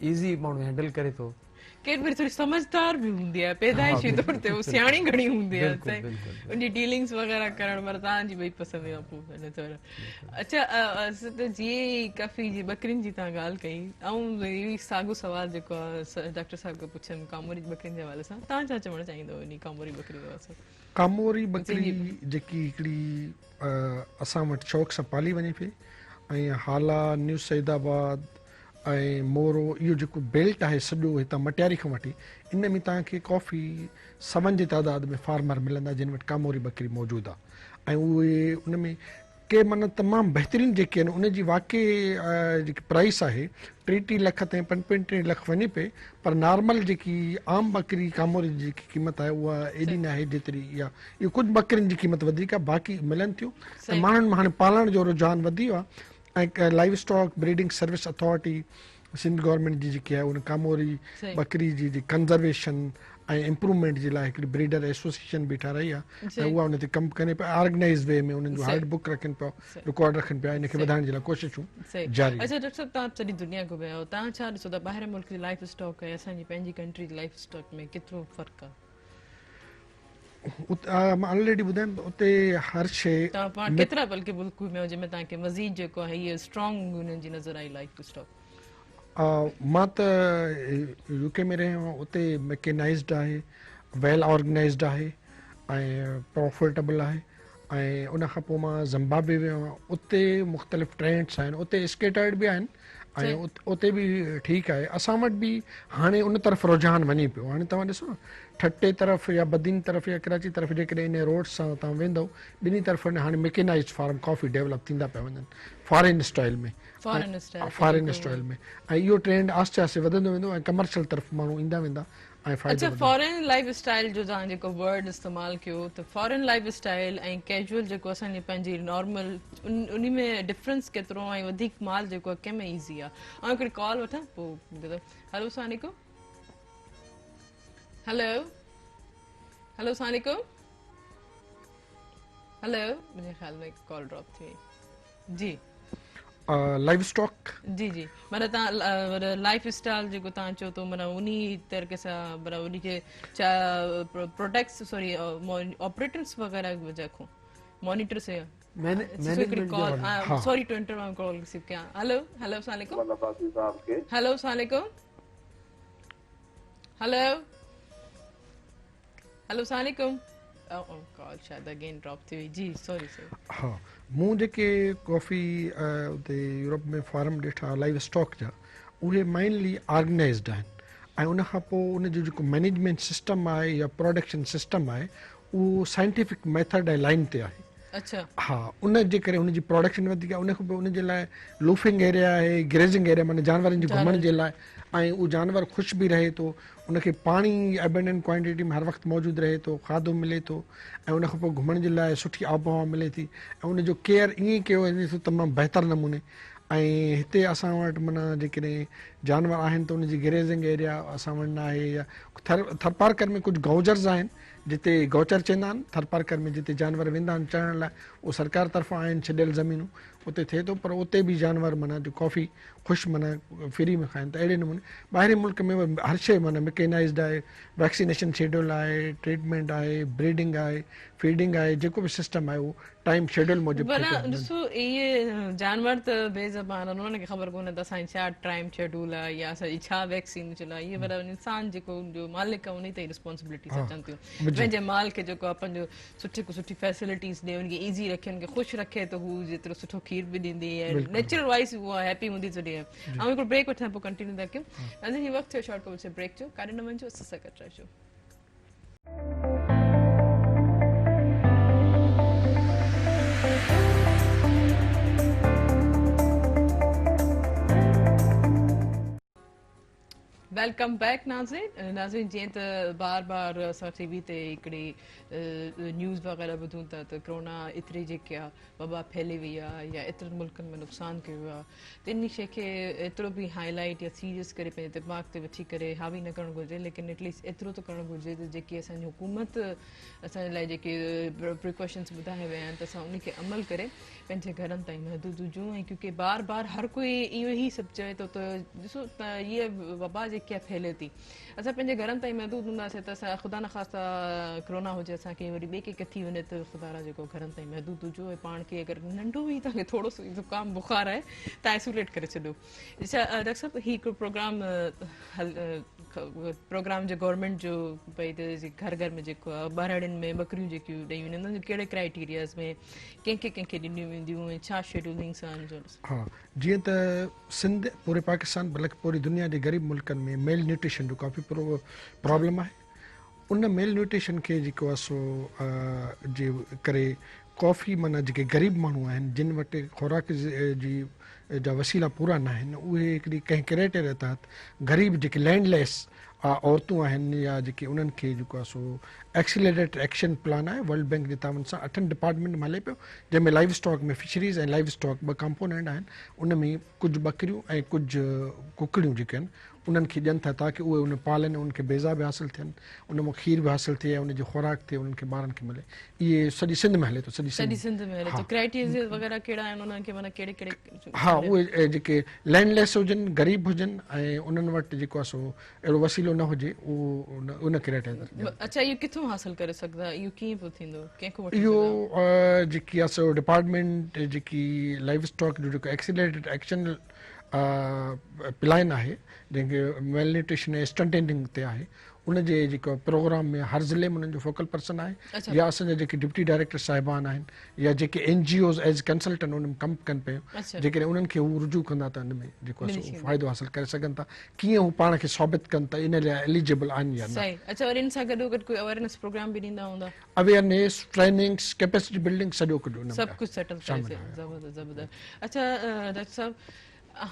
ايزي ماڻهو هينڊل ڪري ٿو. ڪيٽ وري ٿوري سمجهدار به هوندي آهي پيدائشي طور تي هو سياڻي گهڻي هوندي آهي سائين ان جي ڊيلنگس وغيره ڪرڻ پر توهان جي ٻئي پسنديده پوء اڇا ته جيئن ئي ڪافي جي ٻڪرين جي توهان ڳالهه ڪئي آئون اهو ئي ساڳو سوال جيڪو آهي ڊاڪٽر صاحب کان پڇيم ڪاموري ٻڪرين جي حوالي سان توهان ڇا چوڻ چاهيندو انهي ڪاموري ٻڪري جي حوالي سان؟ ڪاموري ٻڪري جيڪي هڪڙي اسان وٽ شوق سان پالي وڃي پئي ۽ هالا، نيو سعيد آباد ۽ مورو اهو جيڪو بيلٽ آهي سڄو هتان مٽياري کان وٺي ان ۾ توهان کي ڪافي سون جي تعداد ۾ فارمر ملندا جن وٽ ڪاموري ٻڪري موجود آهي ۽ اهي ان ۾ ڪي معنيٰ تمام بهترين جيڪي آهن ان جي واقعي جيڪي پرائس آهي ٽي ٽي لک تائين پنج پنج ٽي لک وڃي پئي پر نارمل جيڪي عام ٻڪري ڪاموري جي جيڪي قيمت آهي اها ايڏي ناهي جيتري اها اهو ڪجهه ٻڪرين جي قيمت وڌيڪ آهي باقي ملن ٿيون ۽ ماڻهن ۾ هاڻي پالڻ جو رجحان وڌي ويو آهي ۽ livestock breeding service authority Sindh government جي جيڪي آهي ان ڪاموري ٻڪري جي جي ڪنزرويشن ۽ امپروومينٽ جي لاء هڪڙي بريڊر ايسوسيئيشن به ٺهرائي آهي ۽ اها ان تي ڪم ڪري پيا آرگنائز وي ۾ انهن جو هارڊ بڪ رکن پيا رڪارڊ رکن پيا ان کي وڌائڻ جي لاء ڪوششون جاري اچها ڊاڪٽر صاحب توهان سڄي دنيا گهميا آهيو توهان ڇا ڏسو ٿا ٻاهرين ملڪ جي لائف اسٽاڪ ۽ اسان جي پنهنجي ڪنٽري جي لائف اسٽاڪ ۾ ڪيترو فرق آهي؟ مان آلريڊي ٻڌايم ته اتي هر شيء توهان پاڻ ڪيترا بلڪه ملڪ گهميا آهيو جنهن ۾ توهان کي مزيد جيڪو آهي هي اسٽرانگ انهن جي نظر آئي لائف اسٽاڪ؟ مان ته يو ڪي ۾ رهيو آهيان اتي ميڪينائزڊ آهي ويل آرگنائزڊ آهي ۽ پروفيٽبل آهي ۽ ان کان پوء مان زمبابوي ويو آهيان اتي مختلف ٽرينڊس آهن اتي اسڪيٽرڊ به آهن ۽ اتي به ٺيڪ آهي اسان وٽ به هاڻي ان طرف رجحان وڃي پيو هاڻي توهان ڏسو نه ٺٽي طرف يا بدين طرف يا ڪراچي طرف جيڪڏهن ان روڊ سان توهان ويندو ٻنهي طرفن هاڻي ميڪينائزڊ فارم ڪافي ڊيولپ ٿيندا پيا وڃن فارين اسٽائل ۾ فارين اسٽائل ۾ ۽ اهو ٽرينڊ آهستي آهستي وڌندو ويندو ۽ ڪمرشل طرف ماڻهو ايندا ويندا ۽ فائدو اڇا فارين لائيف اسٽائيل جو توهان جيڪو ورڊ استعمال ڪيو ته فارين لائيف اسٽائيل ۽ ڪيجوئل جيڪو اسان جي پنهنجي نارمل انهي ۾ ڊفرنس ڪيترو ۽ وڌيڪ مال جيڪو آهي ڪنهن ۾ ايزي آهي آئون هڪڙي ڪال وٺان پوء هلو السلام عليڪم هلو هلو السلام عليڪم هلو منهنجي خيال ۾ ڪال ڊراپ ٿي وئي جي. Live stock. جي جي معنيٰ تان لائيف اسٽائل جيڪو تان چئو ٿو معنيٰ انهي طريقي سان معنيٰ انهي کي پروڊڪٽس سوري آپريٽرس وغيره وجه کون مانيٽر سي مينيجمينٽ جو ها سوري ٽو انٽر مان ڪال ريسيو ڪيان هلو هلو السلام عليڪم عباسي صاحب کي هلو السلام عليڪم هلو هلو السلام عليڪم او ڪال شايد اگين ڊراپ ٿي وئي جي سوري سوري. ها مون جيڪي ڪافي اتي يورپ ۾ فارم ڏٺا لائيو اسٽاڪ جا اهي مائنلي آرگنائزڊ آهن ۽ ان کان پوء ان جو جيڪو مينيجمينٽ سسٽم آهي يا پروڊڪشن سسٽم آهي اهو سائنٽيفڪ ميٿڊ ۽ لائن تي آهي اچھا ها ان جي ڪري ان جي پروڊڪشن وڌيڪ آهي ان کان پوء ان جي لاء لوفنگ ايريا آهي گريزنگ ايريا معنی جانورن جي گهمڻ جي لاء ۽ اهو جانور خوش به رهي ٿو ان کي پاڻي Abundant Quantity ۾ هر وقت موجود رهي ٿو، کاڌو ملي ٿو ۽ ان کان پوء گهمڻ جي لاء سٺي آبهوا ملي ٿي ۽ ان جو ڪيئر ائين ڪيو وڃي ٿو تمام بهتر نموني ۽ هتي اسان وٽ معنيٰ جيڪڏهن جانور آهن ته ان جي گريزنگ ايريا اسان وٽ نه آهي يا ٿر ٿرپارڪر ۾ ڪجهه گئوجرز آهن جتي گئوچر چوندا آهن ٿرپارڪر ۾ جتي جانور ويندا آهن چرڻ لاء اهو سرڪار طرفان آهن ڇڏيل زمينون اتي ٿئي ٿو پر اتي به جانور معنيٰ جو ڪافي خوش معنيٰ فري ۾ کائن ٿا اهڙي نموني ٻاهرين ملڪ ۾ هر شيء معنيٰ مڪينائزڊ آهي ويڪسينيشن شيڊول آهي ٽريٽمينٽ آهي بريڊنگ آهي فيڊنگ آهي جيڪو به سسٽم آهي اهو ٽائيم شيڊول موجب ٿئي ڀلا ٿو. ڏسو اهي جانور ته بي زبان آهن انهن کي خبر ڪونهي ته اسان جي ڇا ٽائيم شيڊول آهي يا اسان جي ڇا ويڪسين آهي اهي ڀلا انسان جيڪو ان جو مالڪ آهي انهي تي ريسپانسبلٽيز اچن ٿيون پنهنجي مال کي جيڪو آهي پنهنجو سٺي کان سٺي فيسلٽيز ڏي ان کي ايزي رکي ان کي خوش رکي ته هو جيترو سٺو کير به ڏيندي ۽ نيچرل وائز هو هيپي هوندي ٿو ڏي آئون هڪڙو بريڪ وٺان پوء ڪنٽينيو ٿا ڪيون ناظرين هي وقت ٿيو شارٽ ڪمرشل بريڪ جو ڪاڏي نه وڃجو اسان سان گڏ رهجو. Welcome back ناظرين ناظرين جيئن ته بار بار اسان ٽي وي تي هڪڙي نيوز وغيره ٻڌون ٿا ته ڪرونا ايتري جيڪي آ وبا ڦهلي وئي آ يا ايترن ملڪن ۾ نقصان ڪيو آ ته انهي شيء کي ايترو به هائي لائيٽ يا سيريس ڪري پنهنجي دماغ تي وٺي ڪري حاوي نه ڪرڻ گهرجي ليڪن ايٽ ليسٽ ايترو ته ڪرڻ گهرجي ته جيڪي اسان جي حڪومت اسان جي لاء جيڪي پريڪاشنس ٻڌايا ويا آهن ته اسان انهي کي عمل ڪري پنهنجي گهرن تائين محدود هجون ۽ ڪيونڪه بار بار هر ڪوئي اهو ئي سڀ چوي ٿو ته ڏسو ته هيء وبا جيڪي آهي ڦهلي ٿي اسان پنهنجي گهرن تائين محدود هونداسين ته اسان خدا نخواسته ڪرونا هجي اسان کي وري ٻئي ڪنهن کي ٿي وڃي ته خدا را جيڪو گهرن تائين محدود هجو ۽ پاڻ کي اگر ننڍو ئي توهان کي ٿورو سو زڪام بخار آهي ته آئسوليٽ ڪري ڇڏو اڇا ڊاڪٽر صاحب هي هڪڙو پروگرام پروگرام جو گورنمينٽ جو ڀئي ته گهر گهر ۾ جيڪو آهي ٻهراڙين ۾ ٻڪريون جيڪيون ڏيئي وڃن ان جو ڪهڙي ڪرائيٽيرياز ۾ ڪنهن کي ڪنهن کي ڏنيون وينديون ۽ ڇا شيڊولنگ سان جو ها جيئن ته سنڌ، پوري پاڪستان بلڪ پوري دنيا جي غريب ملڪن ۾ ميل نيوٽريشن جو ڪافي پرابلم آهي ان ميل نيوٽريشن کي جيڪو آهي سو جي ڪري ڪافي معنيٰ جيڪي غريب ماڻهو آهن جن وٽ خوراڪ جي جا وسيلا پورا نه آهن اهي هڪڙي ڪنهن ڪرائيٽيريا تحت غريب جيڪي لينڊ ليس عورتون آهن يا جيڪي انهن کي جيڪو آهي سو ايڪسيلريٽ ايڪشن پلان آهي ورلڊ بينڪ جي تعاون سان اٺن ڊپارٽمينٽ ۾ هلي پيو جنهن ۾ live stock ۾ fisheries ۽ live stock ٻه ڪمپونينٽ آهن ان ۾ ڪجهه ٻڪريون ۽ ڪجهه ڪڪڙيون جيڪي آهن انهن کي ڏين ٿا تاڪه اهي ان پالن انهن کي بيضا به حاصل ٿين ان مان کير به حاصل ٿئي ۽ ان جي خوراڪ ٿئي انهن کي ٻارن کي ملي اهي سڄي سنڌ ۾ هلي ٿو سڄي سڄي سنڌ ۾ هلي ٿو ڪرائيٽيريا وغيره ڪهڙا آهن انهن کي معنيٰ ڪهڙي ڪهڙي ها اهي جيڪي لينڊ ليس هجن غريب هجن ۽ انهن وٽ جيڪو آهي سو اهڙو وسيلو نه هجي اهو ان ڪرائيٽيريا تي اڇا اهو ڪٿون حاصل ڪري سگهندا اهو ڪيئن پيو ٿيندو ڪنهن کان وٺي اهو جيڪي آهي سو ڊپارٽمينٽ جيڪي لائيو اسٽاڪ جو جيڪو ايڪسيلريٽيڊ ايڪشن پلان آهي جنهن کي ميل نيوٽريشن ۽ اسٽنٽينگ تي آهي ان جي جيڪو پروگرام ۾ هر ضلعي ۾ انهن جو فوڪل پرسن آهي يا اسان جا جيڪي ڊپٽي ڊائريڪٽر صاحبان آهن يا جيڪي N G Os as consultant ان ۾ ڪم ڪن پيون جيڪڏهن انهن کي هو رجوع ڪندا ته ان ۾ جيڪو آهي سو فائدو حاصل ڪري سگهن ٿا ڪيئن هو پاڻ کي ثابت ڪن ته ان لاء اليجبل آهن يا نه. صحيح اڇا وري ان سان گڏو گڏ ڪوئي اويرنس پروگرام به ڏيندا هوندا. اويرنيس ٽريننگس ڪيپيسٽي بلڊنگ سڄو ڪجهه ان ۾ سڀ ڪجهه سيٽل ڪري زبردست زبردست اڇا ڊاڪٽر صاحب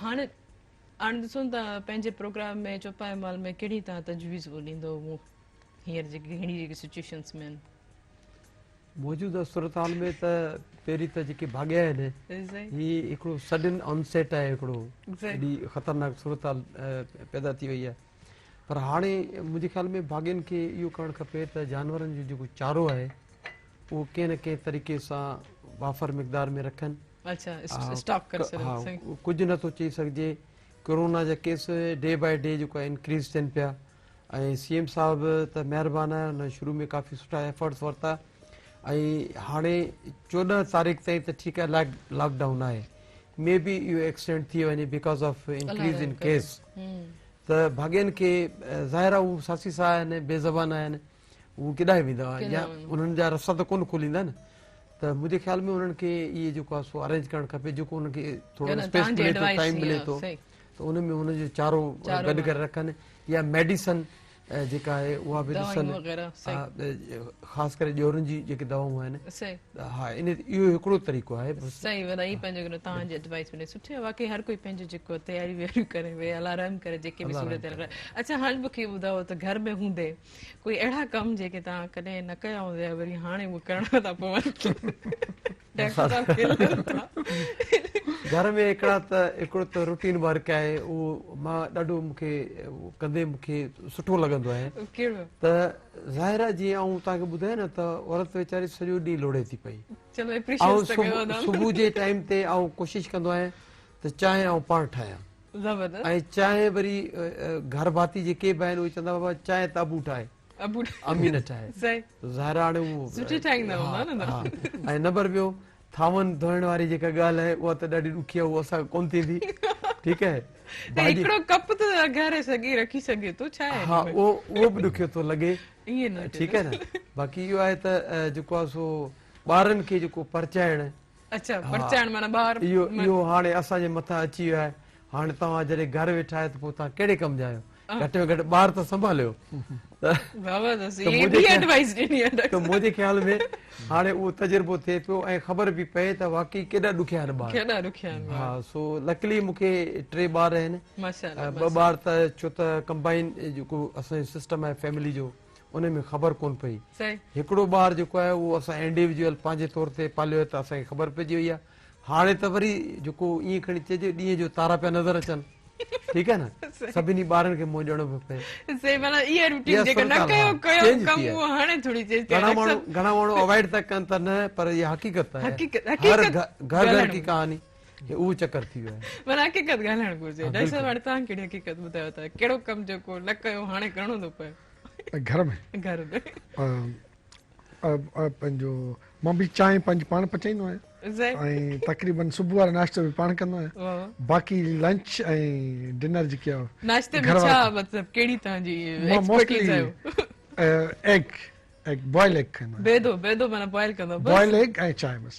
هاڻي هاڻي ڏسو ته پنهنجي پروگرام ۾ چوپائي مال ۾ ڪهڙي توهان تجويز ڏيندو هينئر جيڪي ههڙي جيڪي سچويشنس ۾ آهن. موجوده صورتحال ۾ ته پهرين ته جيڪي ڀاڳيا آهن هي هڪڙو سڊن آن سيٽ آهي هڪڙو ايڏي خطرناڪ صورتحال پيدا ٿي وئي آهي پر هاڻي منهنجي خيال ۾ ڀاڳين کي اهو ڪرڻ کپي ته جانورن جو جيڪو چارو آهي اهو ڪنهن نه ڪنهن طريقي سان وافر مقدار ۾ رکن اچھا اسٽاڪ ڪري ڇڏن ها ڪجهه نه ٿو چئي سگهجي ڪورونا جا ڪيس ڊي باء ڊي جيڪو آهي انڪريز ٿين پيا ۽ سي ايم صاحب ته مهربان آهي هن شروع ۾ ڪافي سٺا ايفرٽس ورتا ۽ هاڻي 14 تاريخ تائين ته ٺيڪ آهي لاڪ ڊائون آهي مي بي اهو ايڪسٽينڊ ٿي وڃي because of increase in case ته ڀاڳين کي ظاهر آهي هو ساسي سا آهن بي زبان آهن هو ڪيڏانهن ويندا يا انهن جا رستا ته ڪونه کوليندا نه ته منهنجي خيال ۾ انهن کي اهي جيڪو آهي سو ارينج ڪرڻ کپي جيڪو انهن کي ٿورو اسپيس ملي ٿو ٽائيم ملي ٿو ته ان ۾ ان جو چارو گڏ ڪري رکن يا ميڊيسن جيڪا آهي اها به ڏسن خاص ڪري ڄورن جي جيڪي دوائون آهن ها ان اهو هڪڙو طريقو آهي صحيح وڏا هي پنهنجو توهان جي ايڊوائس ملي سٺي واقعي هر ڪوئي پنهنجو جيڪو تياري وياري ڪري وي الله رحم ڪري جيڪي به صورت اڇا هاڻي مونکي ٻڌايو ته گهر ۾ هوندي ڪوئي اهڙا ڪم جيڪي توهان ڪڏهن نه ڪيا هوندا وري هاڻي اهي ڪرڻا ٿا پون. ڊاڪٽر صاحب کلن ٿا. گهر ۾ هڪڙا ته هڪڙو ته روٽين ورڪ آهي اهو مان ڏاڍو مون کي ڪندي مون کي سٺو لڳندو آهي ڪهڙو؟ ته ظاهر آهي جيئن آئون توهان کي ٻڌايان نه ته عورت ويچاري سڄو ڏينهن لوڙي ٿي پئي. چلو آئون اپريشيئٽ ته ڪيو ادا. صبح جي ٽائيم تي آئون ڪوشش ڪندو آهيان ته چانهه آئون پاڻ ٺاهيان. زبردست. ۽ چانهه وري گهر ڀاتي جيڪي به آهن اهي چوندا بابا چانهه ته ابو ٺاهي. ابو امي نه ٺاهي. صحيح. ظاهر آهي هاڻي اهو سٺي ٺاهيندا هوندا نه ها ۽ نمبر ٻيو ٿانون ڌوئڻ واري جيڪا ڳالهه آهي اها ته ڏاڍي ڏکي آهي اها اسان کان ڪونه ٿيندي ٺيڪ آهي ته هڪڙو ڪپ ته اگهاري سگهي رکي سگهي ٿو ڇا آهي ها اهو اهو به ڏکيو ٿو لڳي ائين نه ٺيڪ آهي نه باقي اهو آهي ته جيڪو آهي سو ٻارن کي جيڪو پرچائڻ اڇا پرچائڻ معنيٰ ٻار اهو اهو هاڻي اسان جي مٿان اچي ويو آهي هاڻي توهان جڏهن گهر ويٺا آهيو ته پوء توهان ڪهڙي ڪم جا آهيو گهٽ ۾ گهٽ ٻار ته سنڀاليو ته منهنجي خيال ۾ هاڻي اهو تجربو ٿئي پيو ۽ خبر به پئي ته واقعي ڪيڏا ڏکيا آهن ٻار ڪيڏا ڏکيا آهن ها سو لڪلي مون کي ٽي ٻار آهن ٻه ٻار ته ڇو ته ڪمبائن جيڪو اسان جو سسٽم آهي فيملي جو ان ۾ خبر ڪون پئي هڪڙو ٻار جيڪو آهي اهو اسان انڊيويجوئل پنهنجي طور تي پاليو آهي ته اسان کي خبر پئجي وئي آهي هاڻي ته وري جيڪو ائين کڻي چئجي ڏينهن جو تارا پيا نظر اچن ٺيڪ آهي نه سڀني ٻارن کي منهن ڏيڻو پيو پئي. صحيح معنيٰ اها روٽين جيڪا نه ڪيو ڪيو ڪم اهو هاڻي ٿوري چينج ٿي گهڻا ماڻهو گهڻا ماڻهو اوائڊ ٿا ڪن ته نه پر اها حقيقت آهي حقيقت هر گهر گهر ڪي ڪهاني اهو چڪر ٿي ويو آهي معنيٰ حقيقت ڳالهائڻ گهرجي ڊاڪٽر صاحب هاڻي توهان ڪهڙي حقيقت ٻڌايو ٿا ڪهڙو ڪم جيڪو نه ڪيو هاڻي ڪرڻو ٿو پئي گهر ۾ گهر ۾ پنهنجو مان به چانهه پنهنجي پاڻ پچائيندو آهيان ۽ تقريبن صبح وارو ناشتو به پاڻ ڪندو آهيان باقي لنچ ۽ ڊنر جيڪي آهي ناشتي ۾ ڇا مطلب ڪهڙي توهان جي ايڪسپرٽيز آهيو؟ ايگ ايگ بوائل ايگ کائيندو آهيان. بيدو بيدو معنيٰ بوائل ڪندو بس بوائل ايگ ۽ چانهه بس.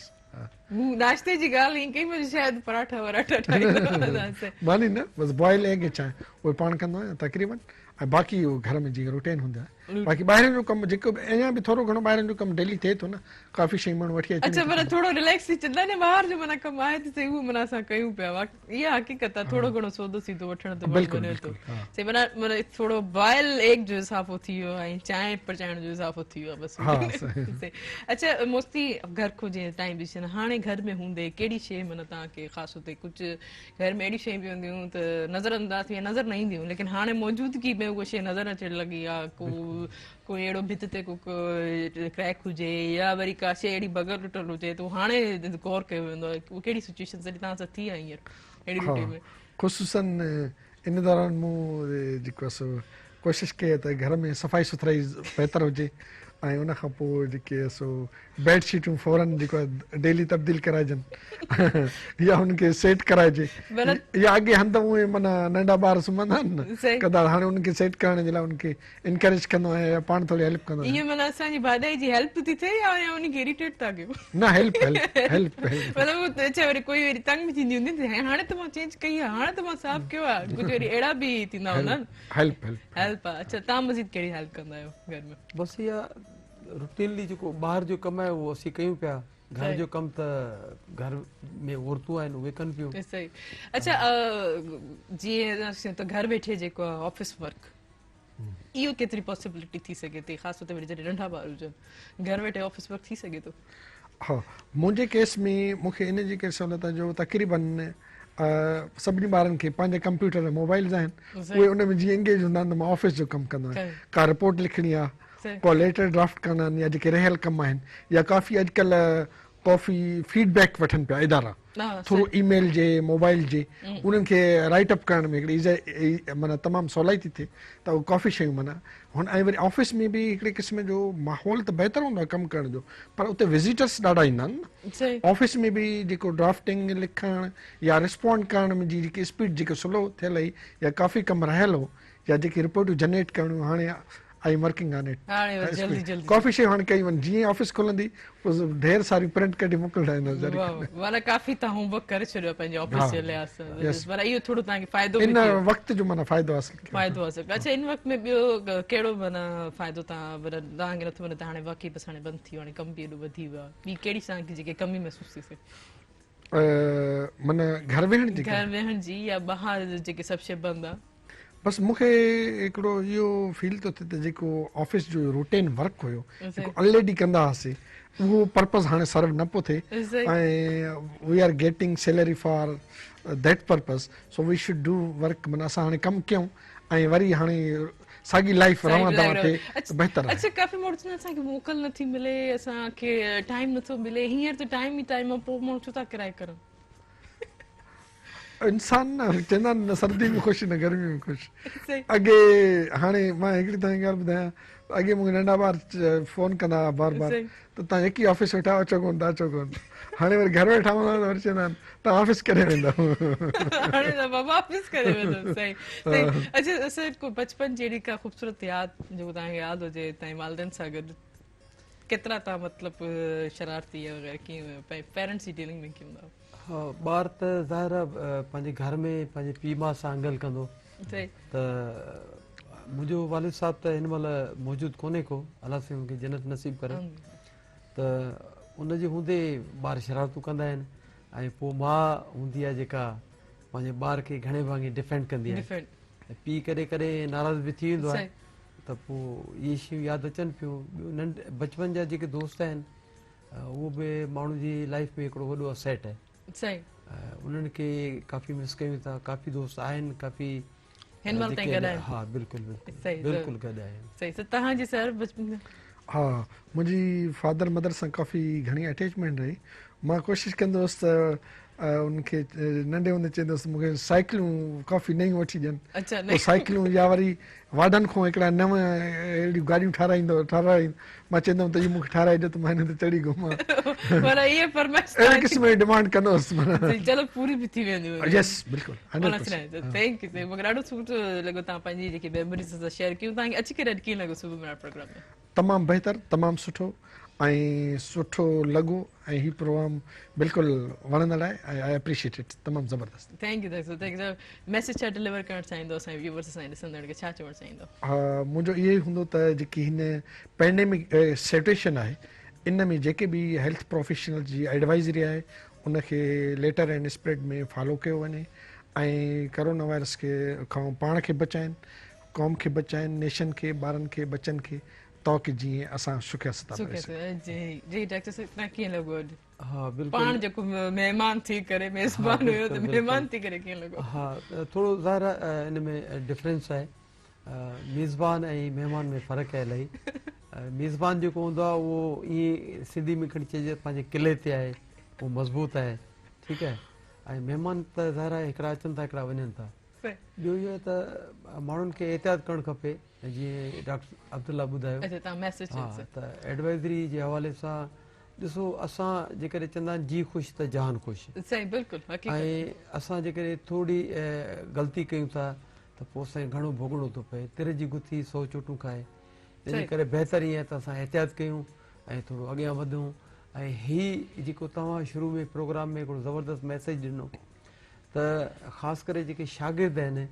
مون ناشتي جي ڳالهه ائين ڪئي مون شايد پراٺا وراٺا ٺاهيندا. ماني نه بس بوائل ايگ ۽ چانهه اهي پاڻ ڪندو آهيان تقريبن ۽ باقي اهو گهر ۾ جيئن روٽين هوندي آهي باقي ٻاهرين جو ڪم جيڪو به اڃا به ٿورو گهڻو ٻاهرين جو ڪم ڊيلي ٿئي ٿو نه ڪافي شيون ماڻهو وٺي اچن اڇا معنيٰ ٿورو رليڪس ٿي چوندا نه ٻاهر جو معنيٰ ڪم آهي ته صحيح اهو معنيٰ اسان ڪيون پيا اها حقيقت آهي ٿورو گهڻو سودو سيڌو وٺڻ ته وڃي ٿو صحيح معنيٰ معنيٰ ٿورو بوائل ايگ جو اضافو ٿي ويو ۽ چانهه پچائڻ جو اضافو ٿي ويو بس صحيح اڇا موستي گهر کان جيئن ٽائيم ڏسي هاڻي گهر ۾ هوندي ڪهڙي شيء معنيٰ توهان کي خاص طور تي ڪجهه گهر ۾ اهڙيون شيون به هونديون ته نظر انداز ٿي نظر نه اينديون ليڪن هاڻي موجودگي ۾ اها شيء نظر اچڻ لڳي آهي ڪو ڪو اهڙو ڀت تي ڪو ڪريڪ هجي يا وري ڪا شيء اهڙي ڀڳل ٽٽل هجي ته هاڻي غور ڪيو ويندو آهي اها ڪهڙي سچويشن جڏهن توهان سان ٿي آهي هينئر اهڙي روٽين ۾؟ خصوصن ان دوران مون جيڪو آهي سو ڪوشش ڪئي آهي ته گهر ۾ صفائي سٿرائي بهتر هجي ۽ ان کان پوء جيڪي سو بيڊ شيٽون فورن جيڪو آهي ڊيلي تبديل ڪرائجن يا ان کي سيٽ ڪرائجي يا اڳي هنڌ اهي معنيٰ ننڍا ٻار سمهندا آهن نه ڪدا هاڻي ان کي سيٽ ڪرڻ جي لاء ان کي انڪريج ڪندو آهيان يا پاڻ ٿوري هيلپ ڪندو آهيان. ايئن معنيٰ اسان جي ڀاڄائي جي هيلپ ٿي ٿئي يا ان کي اريٽيٽ ٿا ڪيو؟ نه هيلپ هيلپ هيلپ هيلپ مطلب هو اڇا وري ڪوئي وري تنگ به ٿيندي هوندي نه هاڻي ته مان چينج ڪئي آهي هاڻي ته مان صاف ڪيو آهي ڪجهه وري اهڙا به ٿيندا هوندا نه. هيلپ هيلپ هيلپ اڇا توهان مزيد ڪهڙي هيلپ ڪندا آهيو گهر ۾؟ بس اها روٽينلي جيڪو ٻاهر جو ڪم آهي اهو اسين ڪيون پيا گهر جو ڪم ته گهر ۾ عورتون آهن اهي ڪن پيون. صحيح اڇا جيئن ته گهر ويٺي جيڪو آهي آفيس ورڪ اهو ڪيتري پاسيبلٽي ٿي سگهي ٿي خاص طور تي وري جڏهن ننڍا ٻار هجن گهر ويٺي آفيس ورڪ ٿي سگهي ٿو؟ ها منهنجي ڪيس ۾ مون کي ان جي ڪري سهولت آهي جو تقريبن سڀني ٻارن کي پنهنجا ڪمپيوٽر ۽ موبائلز آهن اهي ان ۾ جيئن انگيج هوندا آهن ته مان آفيس جو ڪم ڪندو آهيان ڪا رپورٽ لکڻي آهي ڪو ليٽر ڊرافٽ ڪرڻا آهن يا جيڪي رهيل ڪم آهن يا ڪافي اڄڪلهه ڪافي فيڊ بيڪ وٺن پيا ادارا ٿرو اي ميل جي موبائل جي انهن کي رائٽ اپ ڪرڻ ۾ هڪڙي معنيٰ تمام سولائي ٿي ٿئي ته اهي ڪافي شيون معنيٰ هن ۽ وري آفيس ۾ به هڪڙي قسم جو ماحول ته بهتر هوندو آهي ڪم ڪرڻ جو پر اتي وزيٽرس ڏاڍا ايندا آهن نه آفيس ۾ به جيڪو ڊرافٽنگ لکڻ يا رسپونڊ ڪرڻ ۾ جي جيڪي اسپيڊ جيڪي سلو ٿيل هئي يا ڪافي ڪم رهيل هو يا جيڪي رپورٽون جنريٽ ڪرڻيون هاڻي I am working on it ڪافي شيون هاڻي ڪيون وڃن جيئن آفيس کلندي پوء ڍير ساريون پرنٽ ڪڍي موڪلندا آهن ذري معنيٰ ڪافي تان هوم ورڪ ڪري ڇڏيو پنهنجي آفيس جي لحاظ سان معنيٰ اهو ٿورو تان کي فائدو به ان وقت جو معنيٰ فائدو حاصل ڪيو فائدو حاصل ڪيو اڇا ان وقت ۾ ٻيو ڪهڙو معنيٰ فائدو تان معنيٰ تان کي نٿو ملي ته هاڻي واقعي بس هاڻي بند ٿي ويو هاڻي ڪم به ايڏو وڌي ويو آهي ٻي ڪهڙي تان کي جيڪي ڪمي محسوس ٿي ٿئي معنيٰ گهر ويهڻ جي گهر ويهڻ جي يا ٻاهر جيڪي سڀ شيء بند آهي. بس مون کي هڪڙو اهو فيل ٿو ٿئي ته جيڪو آفيس جو روٽين ورڪ هيو جيڪو الريڊي ڪندا هئاسي اهو پرپز هاڻي سرو نه پيو ٿئي ۽ we are getting salary for that purpose so we should do work معنيٰ اسان هاڻي ڪم ڪيون ۽ وري هاڻي ساڳي لائيف روان دوان ٿئي ته بهتر آهي. اڇا ڪافي ماڻهو چوندا آهن اسان کي موڪل نٿي ملي اسان کي ٽائيم نٿو ملي هينئر ته ٽائيم ئي ٽائيم آهي پوء ماڻهو ڇو ٿا ڪرائي ڪرن. انسان نه چوندا آهن نه سردي ۾ خوش نه گرمي ۾ خوش اڳي هاڻي مان هڪڙي توهان کي ڳالهه ٻڌايان اڳي مونکي ننڍا ٻار فون ڪندا هئا بار بار ته توهان يڪي آفيس ويٺا آهيو اچو ڪون ٿا اچو ڪون هاڻي وري گهر ويٺا هوندا ته وري چوندا آهن توهان آفيس ڪڏهن ويندؤ هاڻي ته بابا آفيس ڪڏهن ويندو صحيح صحيح اچها سر ڪو بچپن جهڙي ڪا خوبصورت ياد جيڪو توهان کي ياد هجي توهان جي والدين سان گڏ ڪيترا توهان مطلب شرارتي يا وغيره ڪيئن پيرنٽس جي ڊيلنگ ۾ ڪيئن هوندا ها ٻار ته ظاهر آ پنهنجي گهر ۾ پنهنجي پيء ماء سان انگل ڪندو ته منهنجو والد صاحب ته هن مهل موجود ڪونهي ڪو الله سائين ان کي جنت نصيب ڪري ته ان جي هوندي ٻار شرارتون ڪندا آهن ۽ پوء ماء هوندي آهي جيڪا پنهنجي ٻار کي گهڻي ڀاڱي ڊفينڊ ڪندي آهي پيء ڪڏهن ڪڏهن ناراض به ٿي ويندو آهي ته پوء اهي شيون ياد اچن پيون ٻيو ننڍ بچپن جا جيڪي دوست آهن اهو به ماڻهو جي لائف ۾ هڪڙو وڏو اسيٽ آهي صحيح انهن کي ڪافي مس ڪيون ٿا ڪافي دوست آهن ڪافي هن مهل تائين گڏ آهن ها بلڪل بلڪل صحيح بلڪل گڏ آهن صحيح ته توهان جي سر بچپن ۾ ها منهنجي فادر مدر سان ڪافي گهڻي اٽيچمينٽ رهي مان ڪوشش ڪندو هوس ته ان کي ننڍي هوندي چوندو هوس مون کي سائيڪلون ڪافي نيون وٺي ڏين پوء سائيڪلون يا وري واڍن کان هڪڙا نو اهڙيون گاڏيون ٺاراهيندو ٺاراهي مان چوندو هوم ته اهي مون کي ٺاراهي ڏيو ته مان هن تي چڙهي گهمان معنيٰ اهي فرمائش اهڙي قسم جي ڊمانڊ ڪندو هوس معنيٰ چلو پوري به ٿي ويندي هوندي يس بلڪل 100% thank you مون کي ڏاڍو سٺو لڳو توهان پنهنجي جيڪي ميموريز اسان شيئر ڪيون توهان کي اچي ڪري اڄ ڪيئن لڳو صبح ميڙا پروگرام ۾ تمام بهتر تمام سٺو ۽ سٺو لڳو ۽ هي پروگرام بلڪل وڻندڙ آهي ۽ آئي اپريشيٽ it تمام زبردست. Thank you thank you thank you message ڇا ڊليور ڪرڻ چاهيندو اسان جي ويوورس اسان جي ڏسندڙن کي ڇا چوڻ چاهيندو. ها منهنجو اهو ئي هوندو ته جيڪي هن پينڊيمڪ سيٽويشن آهي ان ۾ جيڪي به هيلٿ پروفيشنلز جي ايڊوائزري آهي ان کي ليٽر اينڊ اسپريڊ ۾ فالو ڪيو وڃي ۽ ڪرونا وائرس کي کان پاڻ کي بچائين قوم کي بچائين نيشن کي ٻارن کي ٻچن کي تاڪه جيئن اسان سکيا ستابا رهي سگهون. جي جي ڊاڪٽر صاحب تان ڪيئن لڳو اڄ؟ ها بلڪل پاڻ جيڪو مهمان ٿي ڪري ميزبان هيو ته مهمان ٿي ڪري ڪيئن لڳو؟ ها ٿورو ظاهر آهي ان ۾ ڊفرنس آهي ميزبان ۽ مهمان ۾ فرق آهي الاهي ميزبان جيڪو هوندو آهي اهو ائين سنڌي ۾ کڻي چئجي پنهنجي قلعي تي آهي اهو مضبوط آهي ٺيڪ آهي ۽ مهمان ته ظاهر آهي هڪڙا اچن ٿا هڪڙا وڃن ٿا ٻيو اهو آهي ته ماڻهن کي احتياط ڪرڻ کپي جيئن ڊاڪٽر عبدالله ٻڌايو ها ته ايڊوائزري جي حوالي سان ڏسو اسان جيڪڏهن چوندا آهن جي خوش ته جهان خوش صحيح بلڪل حقيقت ۽ اسان جيڪڏهن ٿوري غلطي ڪيون ٿا ته پوء اسان کي گهڻو ڀوڳڻو ٿو پئي تر جي گٿي سو چوٽون کائي تنهن جي ڪري بهتر ائين آهي ته اسان احتياط ڪيون ۽ ٿورو اڳيان وڌون ۽ هي جيڪو توهان شروع ۾ پروگرام ۾ هڪڙو زبردست ميسيج ڏنو ته خاص ڪري جيڪي شاگرد آهن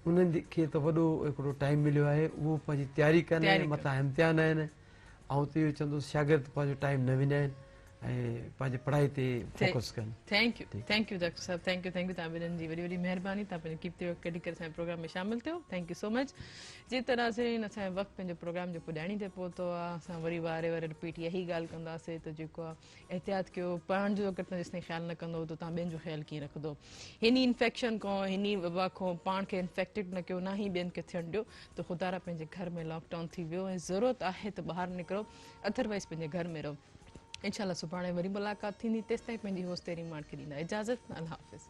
انهن کي ته وڏو هڪڙو ٽائيم مليو آهي اهو پنهنجي تياري ڪن ۽ مٿان امتحان آهن آئون ته اهو چوندس شاگرد پنهنجو ٽائيم نه وڃائن ۽ پنهنجي پڙهائي تي فوڪس ڪن. Thank you thank you doctor صاحب thank you thank you توهان ٻنهن جي وڏي وڏي مهرباني توهان پنهنجو قيمتي وقت ڪڍي ڪري اسان جي پروگرام ۾ شامل ٿيو thank you سو مچ جي ته ناظرين اسان جو وقت پنهنجو پروگرام جو پڄاڻي تي پهتو آهي اسان وري واري واري رپيٽ اها ئي ڳالهه ڪنداسين ته جيڪو آهي احتياط ڪيو پاڻ جو اگر توهان جيستائين خيال نه ڪندو ته توهان ٻين جو خيال ڪيئن رکندو هن انفيڪشن کان هن وبا کان پاڻ کي انفيڪٽيڊ نه ڪيو نه ئي ٻين کي ٿيڻ ڏيو ته خدا را پنهنجي گهر ۾ لاڪ ڊائون ٿي ويو ۽ ضرورت آهي ته ٻاهر نڪرو اڌروائز پنهنجي گهر ۾ رهو انشاء الله سڀاڻي وري ملاقات ٿيندي تيستائين پنهنجي هوست تيري ماڻ کي ڏيندا اجازت الله حافظ.